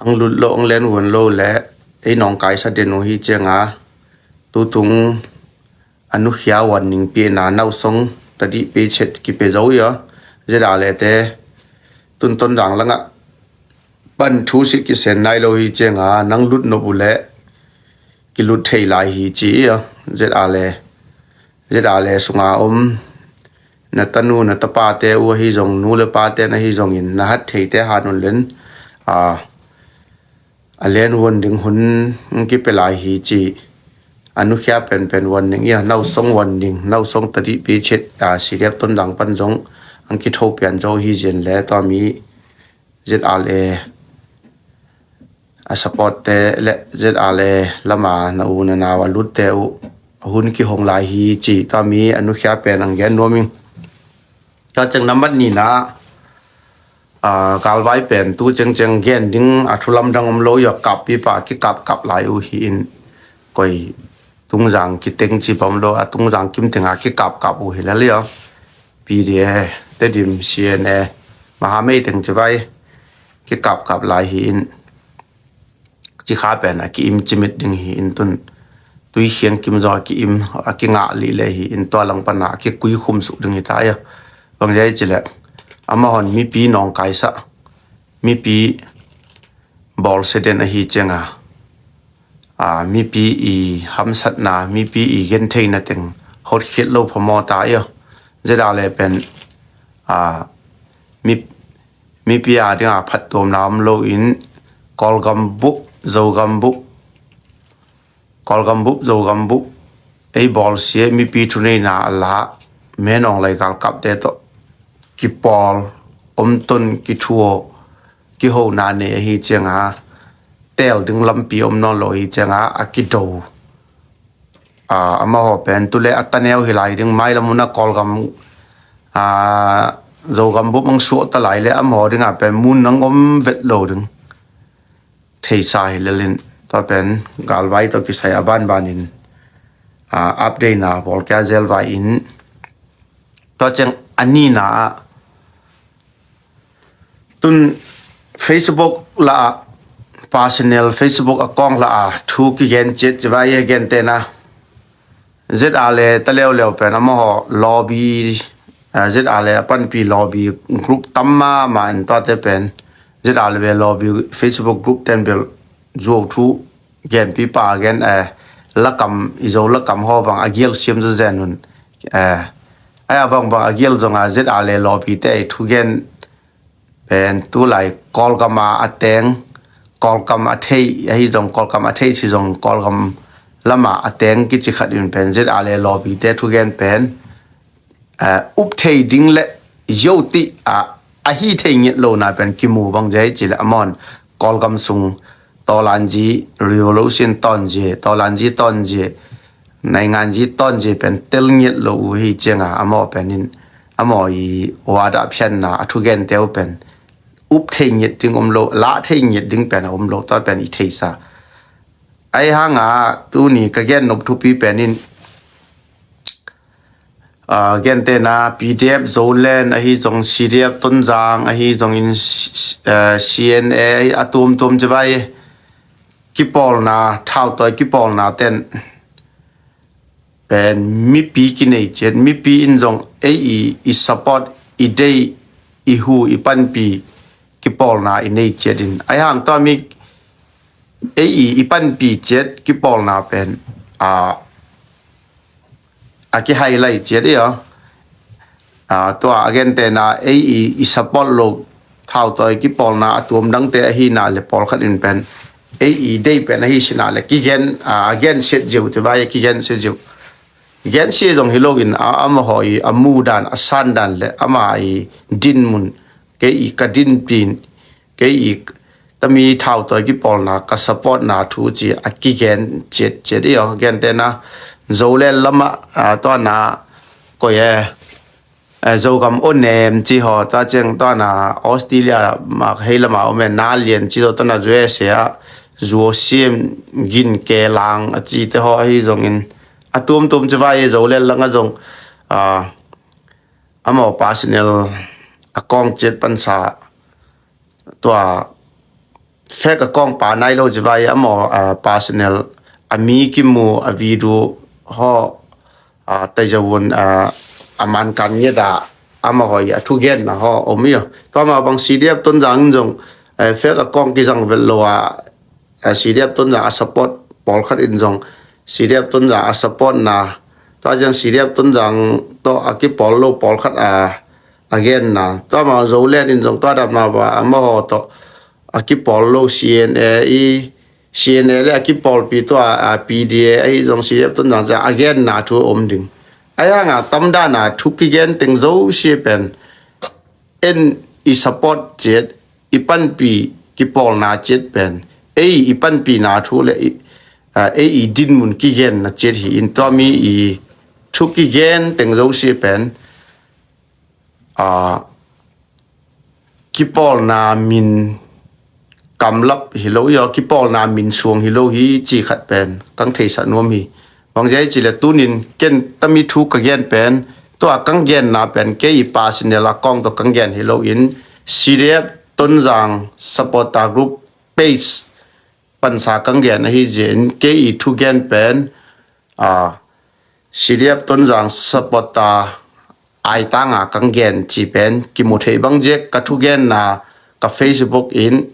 ang lut lo, ang len huan lo le ei nawngkaisa den uh hi cianga tutung a nukhia warning piahna nausong tadih pechet kipia zo i a. ZRA le te tun Tonzang langah pan thu sih kisen nai lo hi cianga nang lut nop uh leh kilut thei lai hi ci i a. ZRA le, ZRA le sunga om na tanu na tapate uh ahi zong, nu le pate na hi zongin na hat theite han un len a len huan ding hun kipia lai hi ci. A nukhia penpen warning i a, nausong warning, nausong tadih pechet a CDF Tonzang pan zong ang kitho pian zo hi zian le tua mi ZRA a support te le ZRA lama na u na nau a lutte uh hun kihong lai hi ci. Tua mi a nukhia pen ang gen nuam ing. Tua ciang nambat nina galvai pen tu cengceng gen ding a thulam dang om lo i a, kappipa kikapkap lai uh hi in, koi Tungzang kiteng ci pam lo, a Tungzang kimtenga kikapkap uh hi lel i a. PDA, Tedim, CNA, mahamei teng ci vai kikapkap lai hi in, cikha pen a kiim cimit ding hi in tun Tuikhiang kim zong a kiim a kingah lih le hi in, tua lang pana a kikui khum suk ding hi ta i a. Bang zia hi ci le amahon mipi nawngkaisa, mipi bawlsia den ahi cianga mipi i hamsatna, mipi i gentheina teng hotkhiat lo phamawh ta i a. ZRA le pen mi mipi a dinga phattuamna om loin Kawlgam bup, Zogam bup, Kawlgam bup, Zogam bup ei bawlsia, mipi thuneina a la, menawng lai galkapte tawh kipawl, omton, kithuaw, kihona nei ahi cianga teel ding lampi om nawn lo ahi cianga a kido a, amaho pen tu le a taneu hi lai ding, mailam hun a Kawlgam, a, Zogam bup ang suah ta lai le amaho dingah pen mun nang om vet lo ding theisa hi lelin, tua pen galvai tawh kisai a banbanin, a, update na bawl kia zelvai in, tua ciang a nina ah tun Facebook la ah, personal Facebook account la ah thu kigen ciat ci vai e, gentehna ZRA le ta leuleu pen amaho lobby, eh, ZRA le a panpi lobby group tam mahmah in, tuate pen ZRA le lobby Facebook group ten bel zuau thu genpipa gen, eh, lakam, i Zo lakam ho bang a gial siam zazen un, eh, ai a bangbang a gial zonga ZRA le lobby te i thugen pen tulai Kawlgama a teng, Kawlgam a thei ahi zong, Kawlgam a thei si zong, Kawlgam lama a teng kici khat in pen ZRA le lobby te thugen pen, eh, up thei ding le yo ti a, a hi thei ngiat lo na pen kimu bang zia hi ci le amon Kawlgam sung tawlanzi revolution tawnzi, tawlanzi tawnzi, nainganzi tawnzi pen tel ngiat lo uh hi cianga amaw pen in, amaw i wada phianna a thugente uh pen up thei ngiat ding om lo, lah thei ngiat ding pen a om lo, tua pen i theisa. Ai hanga tuni ka gen nop thupi pen in, ah, gentehna PDF Zoland ahi zong, CDF Tonzang ahi zong in, s-, s-, eh, CNA a tuamtuam ci vai kipawlna, thautawi kipawlna ten pen mipi kinei ciat, mipi in zong ei i, i support, i dei, i hu, i panpi kipawlna i nei ciat in. Ai hang tua mi ei i, i panpi ciat kipawlna pen, a, a kihailai ciat i aw. A, tua a gentehna ei i, i support lo thautawi kipawlna a tuam dangte ahina le pawlkhat in pen ei i dei pen ahi sina le kigen, a, a gensiat ziau ci vai, a kigensiat ziau. Gensia zong hi loin a, amahaw i a mudan, a sandan le ama i dinmun, kei i ka dinpin, kei i tami thautawi kipawlna ka supportna thu ci a kigen ciat ciat i aw. Gentehna Zoland lama, a, tuana koi e, eh, Zogam aw nem ci haw, tua ciang tuana Australia ma hei lama om e, na lian ci zaw, tuana USA a zuaw siam gin ke lang a cite haw ahi zongin a tuamtuam ci vai e. Zoland langa zong, ah, amaw personal account ciat pansa tua fake account pa nai lo ci vai, amaw, ah, personal a mi kimu a video haw, ah, taizawun, ah, a mankan ngeda amahaw i a thugenna haw om i aw. Tua ma bang CDF Tonzang in zong, eh, fake account kizang vet lo a, eh, CDF Tonzang a support pawlkhat in zong CDF Tonzang a supportna, tua ciang CDF Tonzang tawh a kipawl lo pawlkhat a, a genna. Tua ma Zoland in zong tua dapna ba amahaw tawh a kipawl lo CNA i, CNA le a kipawlpi tua, a, PDA ahi zong CDF Tonzang ca a genna thu om ding. Ai hanga tamdana thu kigen teng zosia pen en i support ciat, i panpi kipawlna ciat pen ei i panpina thu le i, a, ei i dinmun kigenna ciat hi in, tua mi i thu kigen teng zosia pen, a, kipawlna min kamlap hi lo i aw, kipawlna min suang hi lo hi ci khat pen kang theihsah nuam hi. Bang zia hi ci le tunin ken tami thu ka gen pen, tua kang genna pen kei i personal account tawh kang gen hi loin CDF Tonzang supporter group page pansa kang gen ahi zia in kei i thugen pen, a, CDF Tonzang supporter aitanga kang gen ci pen kimu thei bang zia ka thugenna ka Facebook in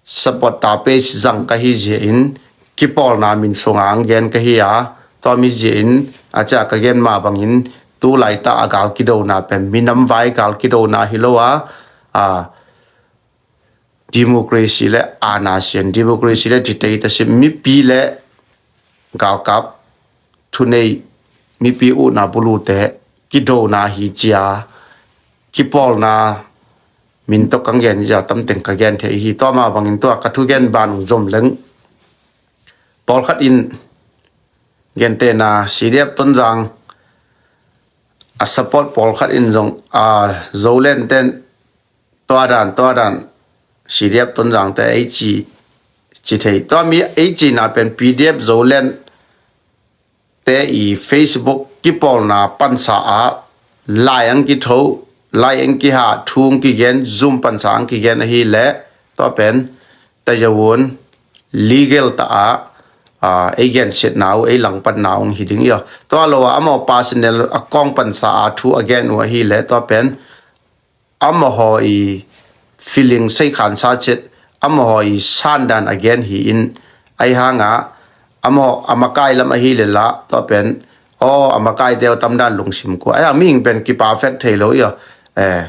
supporter page zang ka hi zia in kipawlna min sunga ang gen ka hi a, tua mi zia in a ca ka gen ma bangin tu laita a gal kidona pen minam vai gal kidona hi lo a, a, democracy le ana sian, democracy le dictatorship, mipi le galkap thunei, mipi utna bulute kidona hi cia kipawlna min tawh kang gen hi cia tamteng ka gen thei hi. Tua ma bangin tua ka thugen ban uh zom leng pawlkhat in Gentehna CDF Tonzang a support pawlkhat in zong, a, Zoland ten tua dan tua dan CDF Tonzang te ei ci, ci thei. Tua mi ei cina pen PDF Zoland te i Facebook kipawlna pansa ah lai ang kitho, lai ang kiha, thu ang kigen, Zoom pansa ang kigen ahi leh tua pen ta zo un legal ta ah, a, ei gensiatna uh, ei langpanna ung hi ding i aw. Tua lo ah amaw personal account pansa ah thu a gen uh ahi leh tua pen amaw haw i feeling sei khansa chet, amaw haw i sandan a gen hi in, ahi hanga amaw a makai lam ahi leh lah tua pen aw a makai teu tamdan lungsim kua. Ahi hang mihing pen kiperfect thei lo i aw. Eh,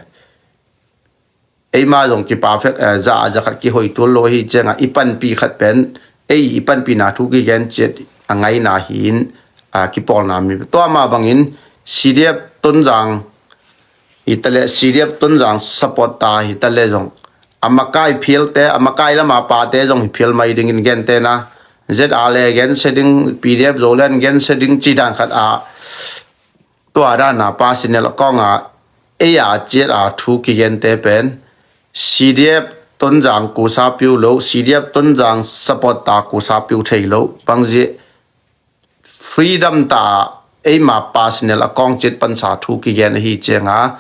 eima zong kiperfect, eh, za a za khat kihoi tul lo hi cianga i panpi khat pen ei i panpina thu kigen ciat a ngaina hi in, a, kipawlna mi. Tua mah bangin CDF Tonzang hi ta leh, CDF Tonzang support ta hi ta leh zong a makai phialte, a makai lama pate zong hi phial mai dingin gentehna ZRA le gensia ding, PDF Zoland gensia ding ci dan khat a, tua dana personal account ah ei a ciat a thu kigente pen CDF Tonzang kusa piu lo, CDF Tonzang support ta kusa piu thei lo. Bangzia freedom ta eima personal account ciat pansa thu kigen ahi cianga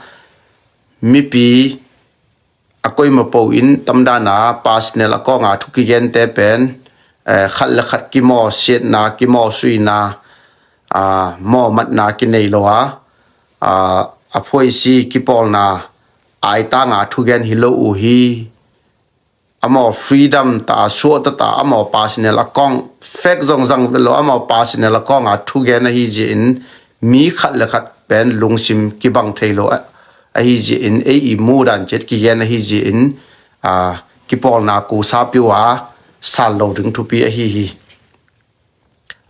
mipi a koima po in tamdana personal account a thu kigente pen, eh, khat le khat kimaw siatna, kimaw suina, a, mawmatna kinei lo a, a, a phuaisi kipawlna aitanga thugen hi lo uh hi. Amaw freedom ta, suahta ta, amaw personal account, fake zong zang vet lo, amaw personal account a thugen ahi zia in mi khat le khat pen lungsim kibang thei lo a, ahi zia in ei i mudan ciat kigen ahi zia in, a, kipawlna kusa piu a sal lo ding thupi ahi hi.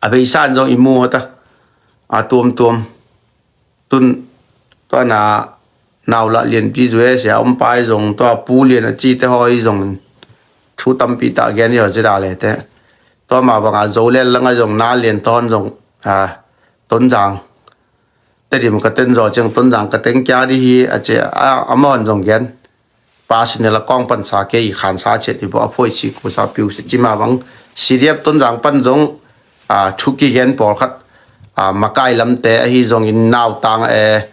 A beisa in zong i mu hata a tuamtuam tun tua na nau lah lianpi zue sia om pai zong tua pu lian a cite hawi zong thu tampi ta gen i haw ZRA le te. Tua mah banga Zoland langa zong na lian tawn zong, a, Tonzang Tedim ka ten zaw ciang Tonzang ka teng kia di hi a ci a, a mawn zong gen. Personal account pansa kei i khansa ciat hi baw a phuaisi kusa piu si ci mah bang CDF Tonzang pan zong, a, thu kigen pawlkhat, a, makai lamte ahi zongin nautang, e,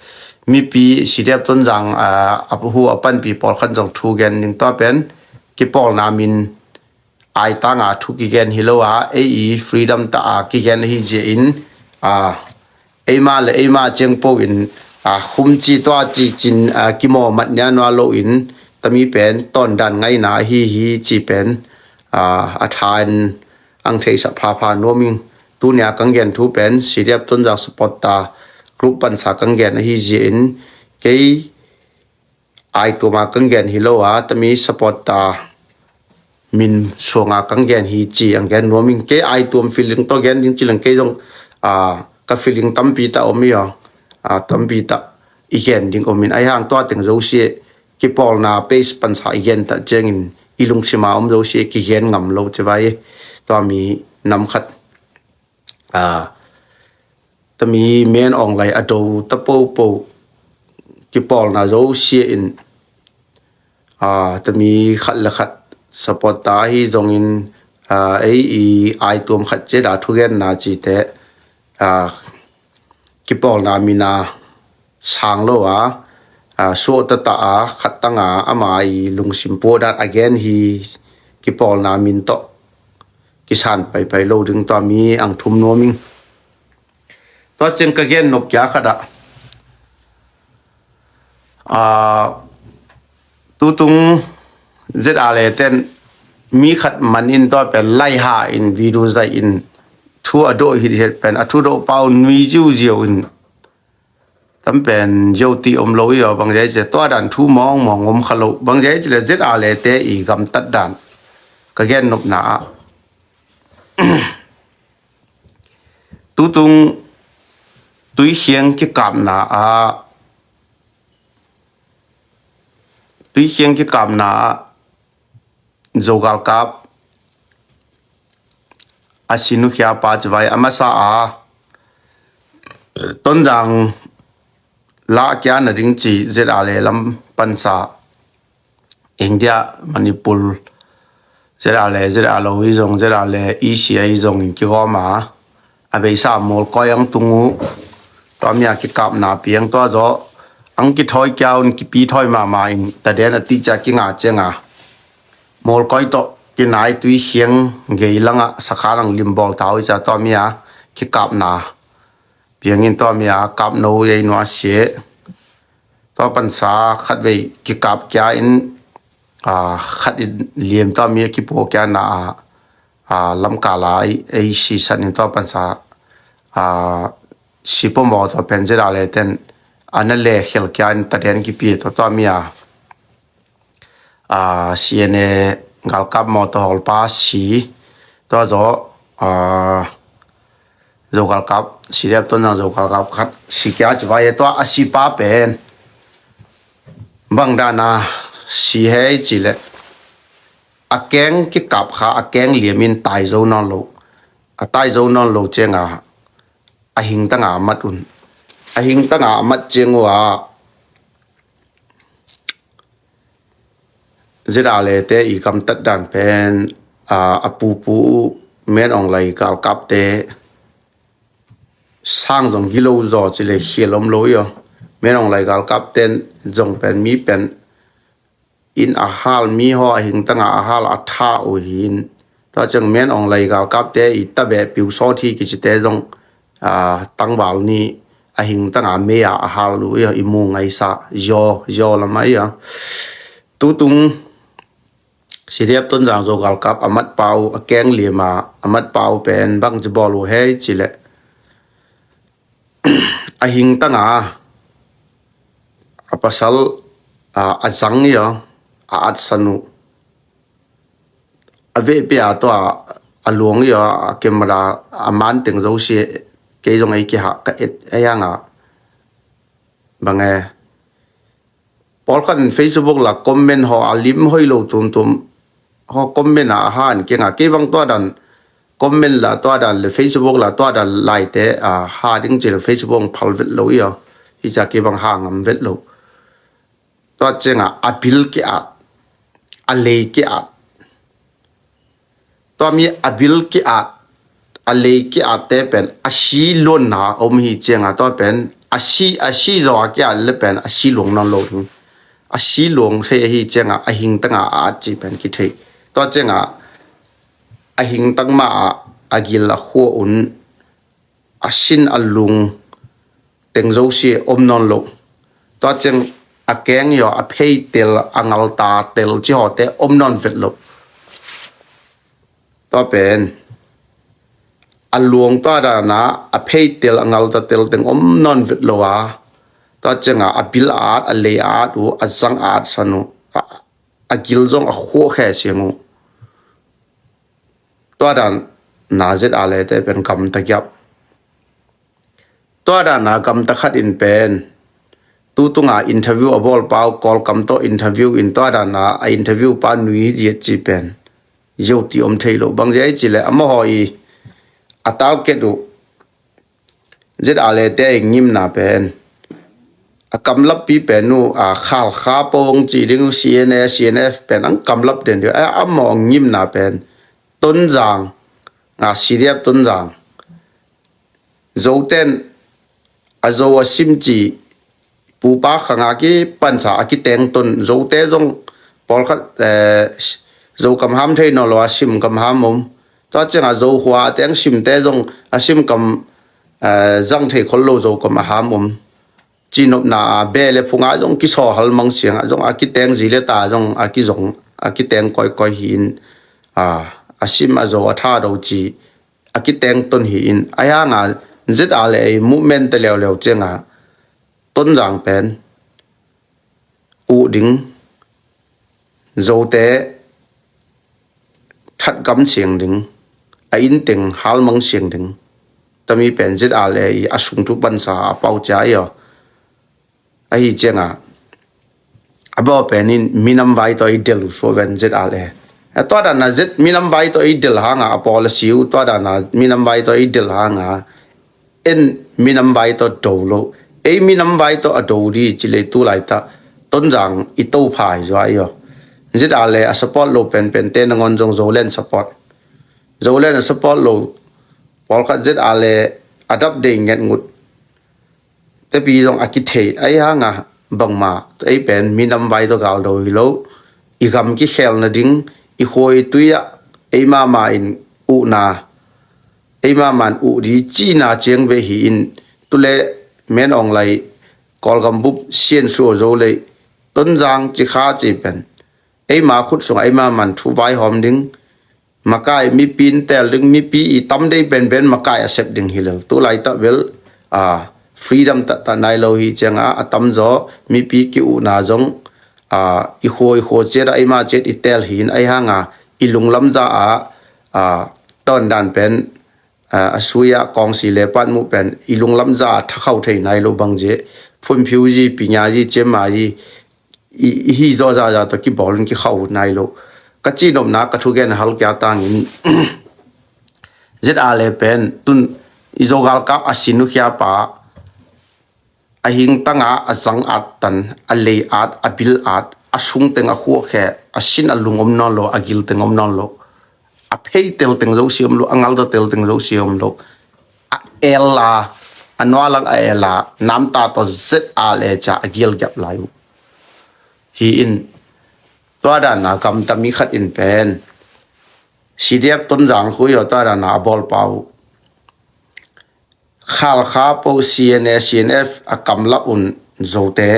mipi CDF Tonzang, a, a hu a panpi pawlkhat zong thu gen ning tua pen kipawlna min aitanga thu kigen hi lo a, ei i freedom ta a kigen ahi zia in, a, eima le eima ciang po in, a, khum ci tua ci cin, a, kimaw mat nia nua lo in tami pen tawndan ngaina ahi hi ci pen, a, a tha in ang theihsak phapha nuam ing. Tunia kang gen thu pen CDF Tonzang support ta group pansa kang gen ahi zia in kei aituama kang gen hi lo a, tami support ta min suanga kang gen hi ci ang gen nuam ing. Kei aituam feeling tawh gen ding ci leng kei zong, a, ka feeling tampi ta om i aw, a, tampi ta i gen ding om in ahi hang tua teng zosia kipawlna page pansa i gen ta ciangin i lungsima om zosia kigen ngam lo ci vai. Tua mi nam khat, a, tami men awng lai a do ta popo kipawlna zosia in, a, tami khat le khat support ta hi zongin, a, ei i aituam khat ciat a thugenna cite, a, kipawlna mina sang lo a, a, suahta ta a khat tanga ama i lungsim puadan a gen hi kipawlna min tawh kisan paipai lo ding tua mi ang thum nuam ing. Tua ciang ka gen nop kia khat ah, a, tutung ZRA le ten mi khat man in tua pen laiha in video zai in thu a dawh hithet pen a thu dawh pau nui ziuziau in tam pen zio ti om lo i aw. Bang zia ci le tua dan thu mawngmawng om kha lo. Bang zia ci le ZRA le te i gamtat dan ka gen nopna ah tutung tuikhiang kikapna ah, tuikhiang kikapna ah Zogalkap a sinu khia pa ci vai a masa a Tonzang lah kia na ding ci ZRA le lam pansa India, Manipur, ZRA le ZRA lo hi zong, ZRA le ECA hi zong in kigawm a, a beisa Mawlkawi ang tung uh. Tua mi a kikapna piang tua zaw ang kithawi kia un, kipi thawi mahmah in taden a tihcia kinga cianga Mawlkawi tawh kinai Tuikhiang gei langah sakhan ang limbawl ta uh cia tua mi a kikapna piangin tua mi a kapno ei nuasia. Tua pansa khatvei kikap kia in, a, khat in liam tua mi a kipuak kia na a, a, lamkala ei, ei sisan in tua pansa, a, sipo maw tua pen ZRA le ten a na le khel kia in taden kipi tua tua mi a, a, CNA galkap mawtaw hawlpa si tua zaw, a, Zo galkap, CDF Tonzang Zo galkap khat si kia ci vai e, tua a sipa pen bang dana si hei ci le a keng kikap kha a keng liamin tai zo nawn lo, a tai zo nawn lo cianga a hingtanga a mat un, a hingtanga a mat ciang uh a ZRA le te i gamtat dan pen, a, a pupu uh Min Aung Hlaing galkapte sang zong gilo zaw ci le khial om lo i aw. Min Aung Hlaing galkap ten zong pen mi pen in a hal mi haw a hingtanga a hal a tha uh hin. Tua ciang Min Aung Hlaing galkapte i tabeh piu sawt hi kicite zong, a, tangval ni a hingtanga mei a a hal uh i aw, i mu ngaisa zaw, zaw lam a i aw. Tutung CDF Tonzang Zo galkap a mat pau, a keng liama a mat pau pen bang ci bawl uh hei ci le a hingtanga a pasal, a, a zang i aw, a atsan uh. A vehpia tua a luang i aw, a camera a man teng zo si kei zong ei kihah ka et a hianga bang e. Pawlkhat in Facebook la comment haw a lim hoi lo tumtum haw comment a a han kianga kei bang tua dan comment la tua dan le Facebook la tua dan laite a ha ding ci le Facebook ang phal vet lo i aw. Hi ca kei bang ha ngam vet lo. Tua cianga a bil ki at, a lei ki at. Tua mi a bil ki at, a lei ki at te pen a si luanna om hi cianga tua pen a si, a si zaw a ki at le pen a si luang nawn lo ding. A si luang thei ahi cianga a hingtanga a at ci pen kithei. Tua cianga a hingtang ma a, a gil a khua un a sin a lung teng zo si om nawn lo. Tua ciang a keng i aw, a phei tel, a ngalta tel ci hawte om nawn vet lo. Tua pen a luang tua dana a phei tel, a ngalta tel teng om nawn vet lo a. Tua cianga a bil a at, a lei a at uh, a zang a at san uh, a, a gil zong a khuah khe siang uh. Tua dan na ZRA le te pen gamta giap. Tua dan na gamta khat in pen tutunga interview a bawl pau Kawlkam tawh interview in tua dan na a interview pa nui hi diat ci pen yo ti om thei lo bang ziai ci le amahaw i a target uh ZRA le te i ngimna pen a kamlappi pen uh a khalkha pawng ci ding uh CNA, CNF pen ang kamlap den ding uh a amaw ngimna pen Tonzang, a, CDF Tonzang. Zoten a zo a sim ci pupa khanga ki pansa a kiteng ton Zote zong pawlkhat, eh, Zo kam ham thei naw lo a sim kam ham om. Tua cianga Zo khua a teng simte zong a sim kam, eh, zang thei khol lo Zo kam a ham om. Cinopna a be le phunga zong kisawhal mang sianga zong a kiteng zi le ta zong a kizong a kiteng koikoi hi in, a, a sim a zo a tha do ci a kiteng ton hi in a hianga ZRA le ei movement te leuleu cianga Tonzang pen uh ding Zote thatgam siang ding, a inteng halmang siang ding tami pen ZRA le i a sungtu pansa a pau cia i aw. Ahi cianga a baw pen in minam vai tawh i del uh suaven ZRA le a tua dana Z minam vai tawh i del hanga a pawl a si uh tua dana minam vai tawh i del hanga En minam vai tawh do lo. Ei minam vai tawh a do di ci lei tu laitah Tonzang i to pha hi zua i aw. ZRA le a support lo penpente nangawn zong Zoland support. Zoland a support lo pawlkhat ZRA le a dap dei ngetngut tepi zong a kithei ahi hanga bangma ei pen minam vai tawh galdo hi lo. I gam kikhel nading i khuaitui ah ei mama in uhna ei mama in uh di cihna ciang ve hi in tule Men Aung Hlaing Kawlgam bup sian suah zo lei Tonzang ci kha ci pen eima khut sungah eima man thu vaihawm ding, makai mipi in tel ding, mipi i tam dei penpen makai a sep ding hi lo. Tu laitah bel a freedom tahtah nai lo hi cianga a tamzaw mipi ki-uhna zong a i khua i khua ciat a eima ciat i tel hi in ahi hanga i lunglam za a a tawndan pen a sui ah kawngsi le panmuh pen i lunglam za a thakhau thei nai lo bang zia phunphiu zi pinya zi ciama zi i hi zawzaza tawh kibawl in kikhau nai lo. Ka cihnopna ka thugen a halkia tangin ZRA le pen tun i Zogalkap a sin uh khiapa a hingtanga a zang at tan a lei at a bil at a sungteng a khuakhe a sin a lung om nawn lo a gilteng om nawn lo a pheitel teng zosia om lo a ngaldatel teng zosia om lo a ela a nualang a ela namta tawh ZRA le ca a gialgiap lai uh hi in tua dana gamta mi khat in pen CDF Tonzang khui aw tua dana a bawlpa uh khalkha po CNA CNF a kamlap un zote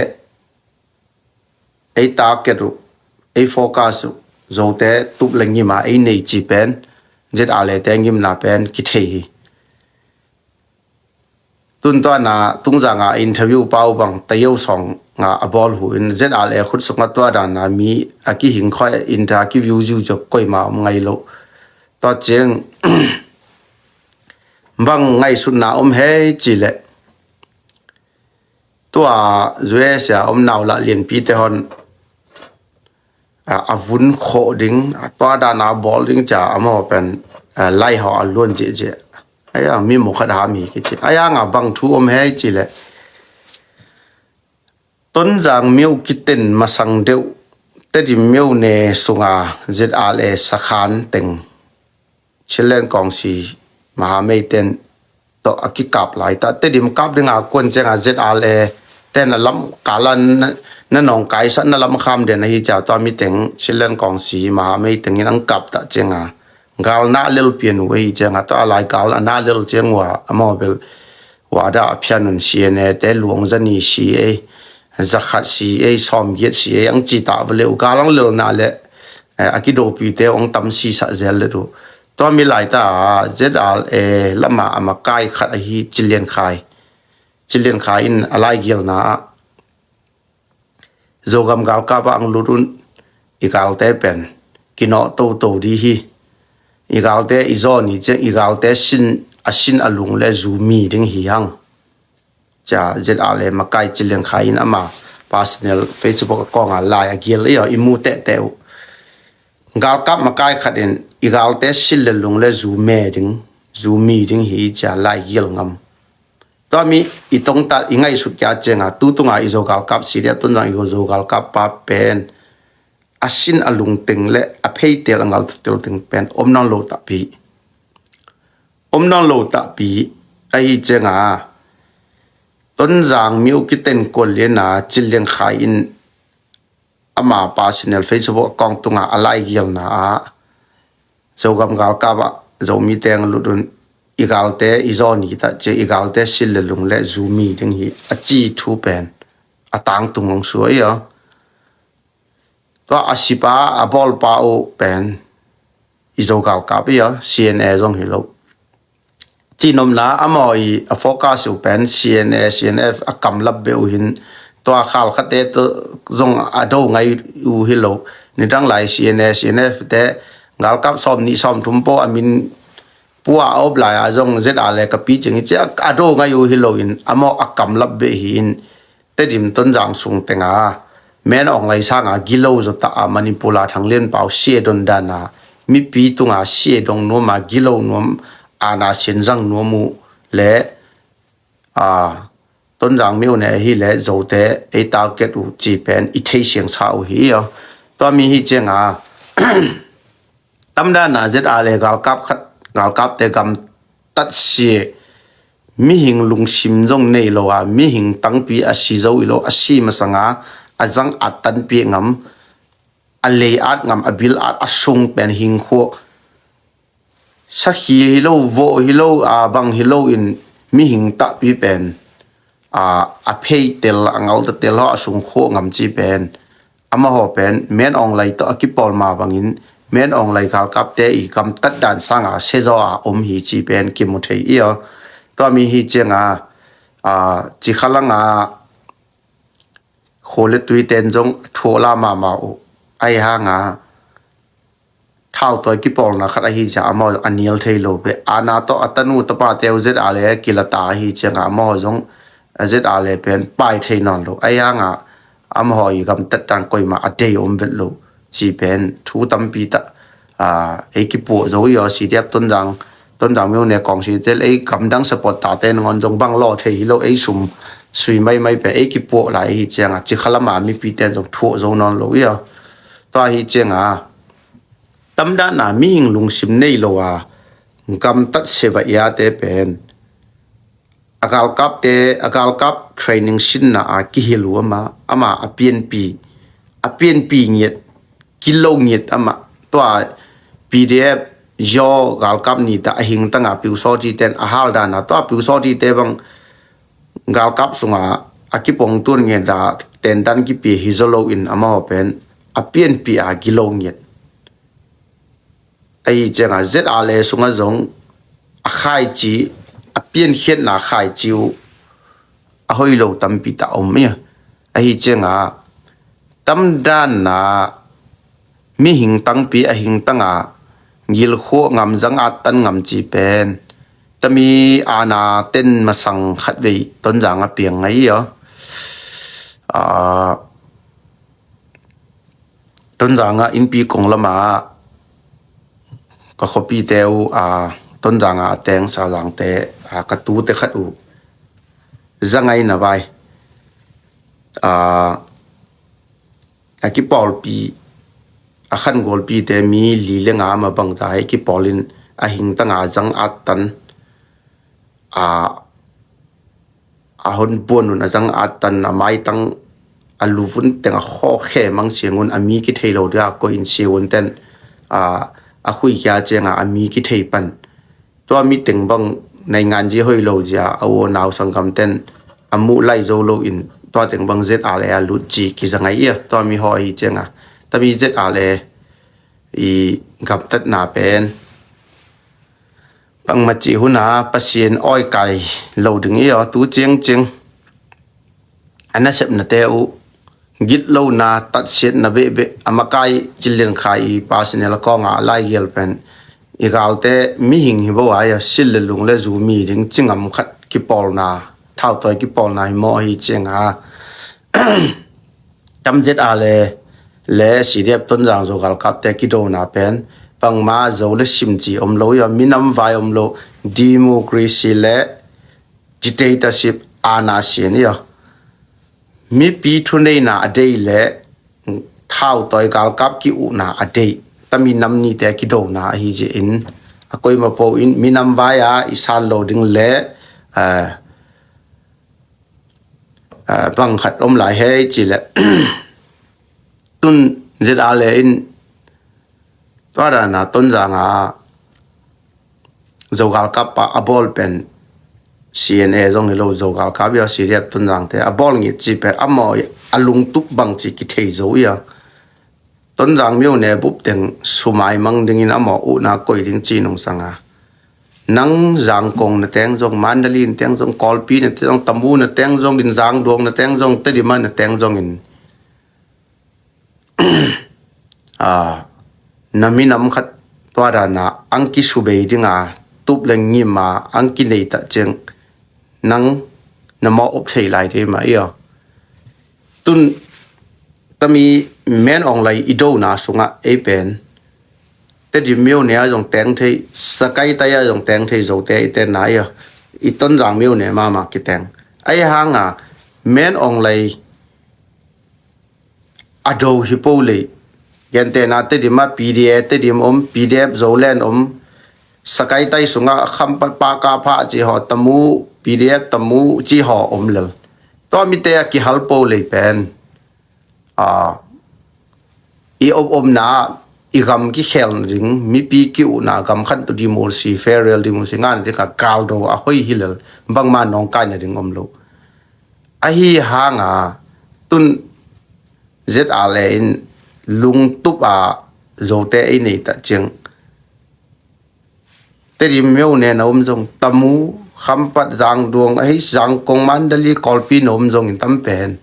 ei target uh ei focus uh zote tup le ngima ei nei ci pen ZRA le te ngimna pen kithei hi. Tuntuana tungzanga interview pau bang tayo song nga a bawl hu in ZRA le khut sunga tua dana mi a kihing khoi inter kiview ziu zok koima om ngai lo. Tua ciang bang ngaihsutna om hei ci le tua USA om nau lah lianpite hon a vun khawh ding a tua dana bawl ding ca a maw pen lai haw a luan ciahciah aya mi mukhat ham hi kici aya nga bang thu om hei ci le Tonzang miu kiten masang deuh Tedim miu ne sunga ZRA le sakhan teng Chinland Kawngsi mahamei ten tawh a kikap lai ta Tedim kap dinga kuan cianga ZRA le ten a lam kalan na nong kaisat na lam kham den ahi cia tua mi teng Chinland Kawngsi mahamei tengin ang kap ta cianga gal na lel pian uh ahi cianga tua lai gal a na lel ciang ua a maw bel wada a phian un CNA te luang zani si ei zakhat si ei sawmgiat si ei ang ci ta vale uh gal ang lel na le a kidopite ang tam si sa zel le du tua mi lai ta ZRA lama a makai khat ahi Cilian Khai Cilian Khai in a lai gialna ah Zogam galkap ah ang lut un i galte pen kinawh toto di hi i galte i zaw ni ciang i galte sin a sin a lung le zu mi ding hi hang. Cia ZRA le makai Cilian Khai in ama personal Facebook a kawnga lai a gial i aw i mu tehteh uh. Galkap makai khat in i galte sin le lung le zu me ding zu mi ding hi cia lai gial ngam. Tua mi i tongtat i ngaihsut kia cianga tutunga i Zogalkap si dia tunzang i Zogalkap pa pen a sin a lungteng le a pheitel a ngaltutel teng pen om nawn lo tahpi om nawn lo tahpi ahi cianga Tonzang miu kiten kual liana Cilian Khai in ama personal Facebook account tunga a lai gialna ah Zogam galkap ah Zomi teng lut un i galte i zaw ni ta cia i galte sil le lung le zu mi ding hi a ci thu pen a tangtung ong suai a tua a sipa a bawlpa uh pen i Zogalkap i a CNA zong hi lo. Cinomna a maw i a focus uh pen CNA CNF a kamlap beuh uh hin tua khalkhate zong a do ngai uh hi lo. Nidang lai CNA CNF te galkap sawm nih sawm thum po a min pua a op lai a zong ZRA le ka pi cing hi cia a do ngai uh hi lo in a maw a kamlap beuh hi in Tedim Tonzang sung tenga Men Aung Hlaing sanga gilo zota a Manipur a Thang Lian Pau sia don dana mipi tunga sia dong nuama gilo nuam ana sian zang nuam uh le a, Tonzang mi uh ne hi le Zote ei target uh ci pen i thei siangsa uh hi aw. Tua mi hi cianga tamdana Z R le galkap khat, galkapte gam tatsia mihing lungsim zong nei lo a, mihing tangpi a si zo i lo, a si masanga a zang at tanpi ngam, a lei at ngam, a bil at a sung pen hingkhuak sakhi hi lo, vawh hi lo, a bang hi lo in mihing tahpi pen a, a phei tel, a ngal ta tel ho a sung khuak ngam ci pen amaho pen Men Aung Hlaing tawh a kipawl ma bangin Men Aung Hlaing galkapte i gamtat dan sanga sezaw a om hi ci pen kimu thei i aw. Tua mi hi cianga a, cikhalanga khua le tuiten zong thuahla mahmah uh. Ahi hanga thautawi kipawlna khat ahi cianga amau a nial thei lo beh. Ana tawh a tanu tapate uh Z R le kilata ahi cianga amau zong Z R le pen pai thei nawn lo. Ahi hanga amau i gamtat dan koima a dei om vet lo ci pen thu tampi tah a, ei kipuah zo i aw. C D F Tonzang, Tonzang mi uh ne kawng si tel ei gamdang support tate nangawn zong bang law thei hi lo, ei sum sui maimai pen ei kipuah lai hi cianga cikhalama mipite zong thuah zo nawn lo i aw. Tua hi cianga tamdana mihing lungsim nei lo a gamtat seva iate pen a galkapte, a galkap training sinna a kihil uh ama, ama a pianpi, a pianpi ngiat, kilo ngiat ama. Tua P D F yaw galkap nita a hingtanga piusawtiten a haldana tua piusawtite bang galkap sunga a kipongtun ngenda tentan kipi hi zo lo in amaho pen a pianpi a kilo ngiat. Ahi cianga Z R le sunga zong a khaici, a piankhiatna khaici uh a hoi lo tampi ta om ia. Ahi cianga tamdanna mihing tangpi a hingtanga gilkhuak ngam zang at tan ngam ci pen tami ana ten masang khatvei Tonzang a piang ngai ia. Tonzanga innpi kong lama ka khuapite uh a, Tonzanga a teng Sazangte a, ka tute khat uh zangai na vai a, a kipawlpi a khan gualpite mi li le nga ma bangta hei kipawlin a hingtanga zang at tan a, a hon buan un a zang at tan a maitang a luvun teng a khaw khe mang siangun a mi kithei lo dia koih in siaun ten a, a khuikhia cianga a mi kithei pan. Tua mi teng bang naingan zi hoi lo zia a uo nau sanggam ten a muh lai zo lo in tua teng bang Z R le a lut ci kizangai ia. Tua mi haw ahi cianga tami Z R le i gamtatna pen bangmah cih huna Pasian awi kai lo ding i aw. Tu ciangciang a nasepnate uh gitlona tatsiatna behbeh a makai Cin Lian Khai i personal kawnga a laigial pen i galte mihing hi bo ai a sil le lung le zu mi ding cingam khat kipawlna thautawi kipawlna hi maw ahi cianga Tam Z R le, le C D F Tonzang Zo galkapte kidona pen bangma Zo le sim ci om lo ia, minam vai om lo, democracy le dictatorship ana sian ia. Mipi thuneina a dei le thautawi galkap ki-uhna a dei tami nam nite kidona ahi zia in a koima po in minam vai a i san lo ding le, eh, ah, bang khat om lai hei ci le tun Z R le in tua dana Tonzang a Zo galkap a, a bawl pen C N A zong hi lo Zo galkap ia C D F Tonzangte a bawl ngit ci pen a maw a lungtup bang ci kithei zo ia. Tonzang myo ne bup teng sumai mang dingin a maw uhna koi ding ci nungsanga nang Zangkong na teng zong, Mandalay na teng zong, Kawlpi na teng zong, Tamu na teng zong in, Zangduang na teng zong, Tedim na teng zong in, a, na minam khat tua dana ang kisubei dinga tup le ngima ang kinei ta ciang nang na maw op thei lai dei mah ia. Tun tami Men Aung Hlaing i dona sungah ei pen Tedim myo ne a zong teng thei, Sakai tai a zong teng thei Zote i tenna ia. i Tonzang myone mahmah kiteng. Ahi hanga Min Aung Hlaing a do hi po lei. Gentehna Tedim ah P D A Tedim om, P D F Zoland om, Sakaitai sungah Khampat Pakapha ci haw, Tamu, P D F Tamu ci haw om lel. Tua mite a kihal po lei pen, a, i op omna, i gam kikhel ding, mipi ki-uhna, gam khan tu dimusi, federal dimusi ngana ding a galdo a hoi hi lel, bangma nawngkaina ding om lo. Ahi hanga tun Z R A in lungtup a Zote ei nei ta ciang, Tedim myone na om zong, Tamu, Khampat, Zangduang, ahi Zangkong, Mandali, Kawlpi na om zongin tam pen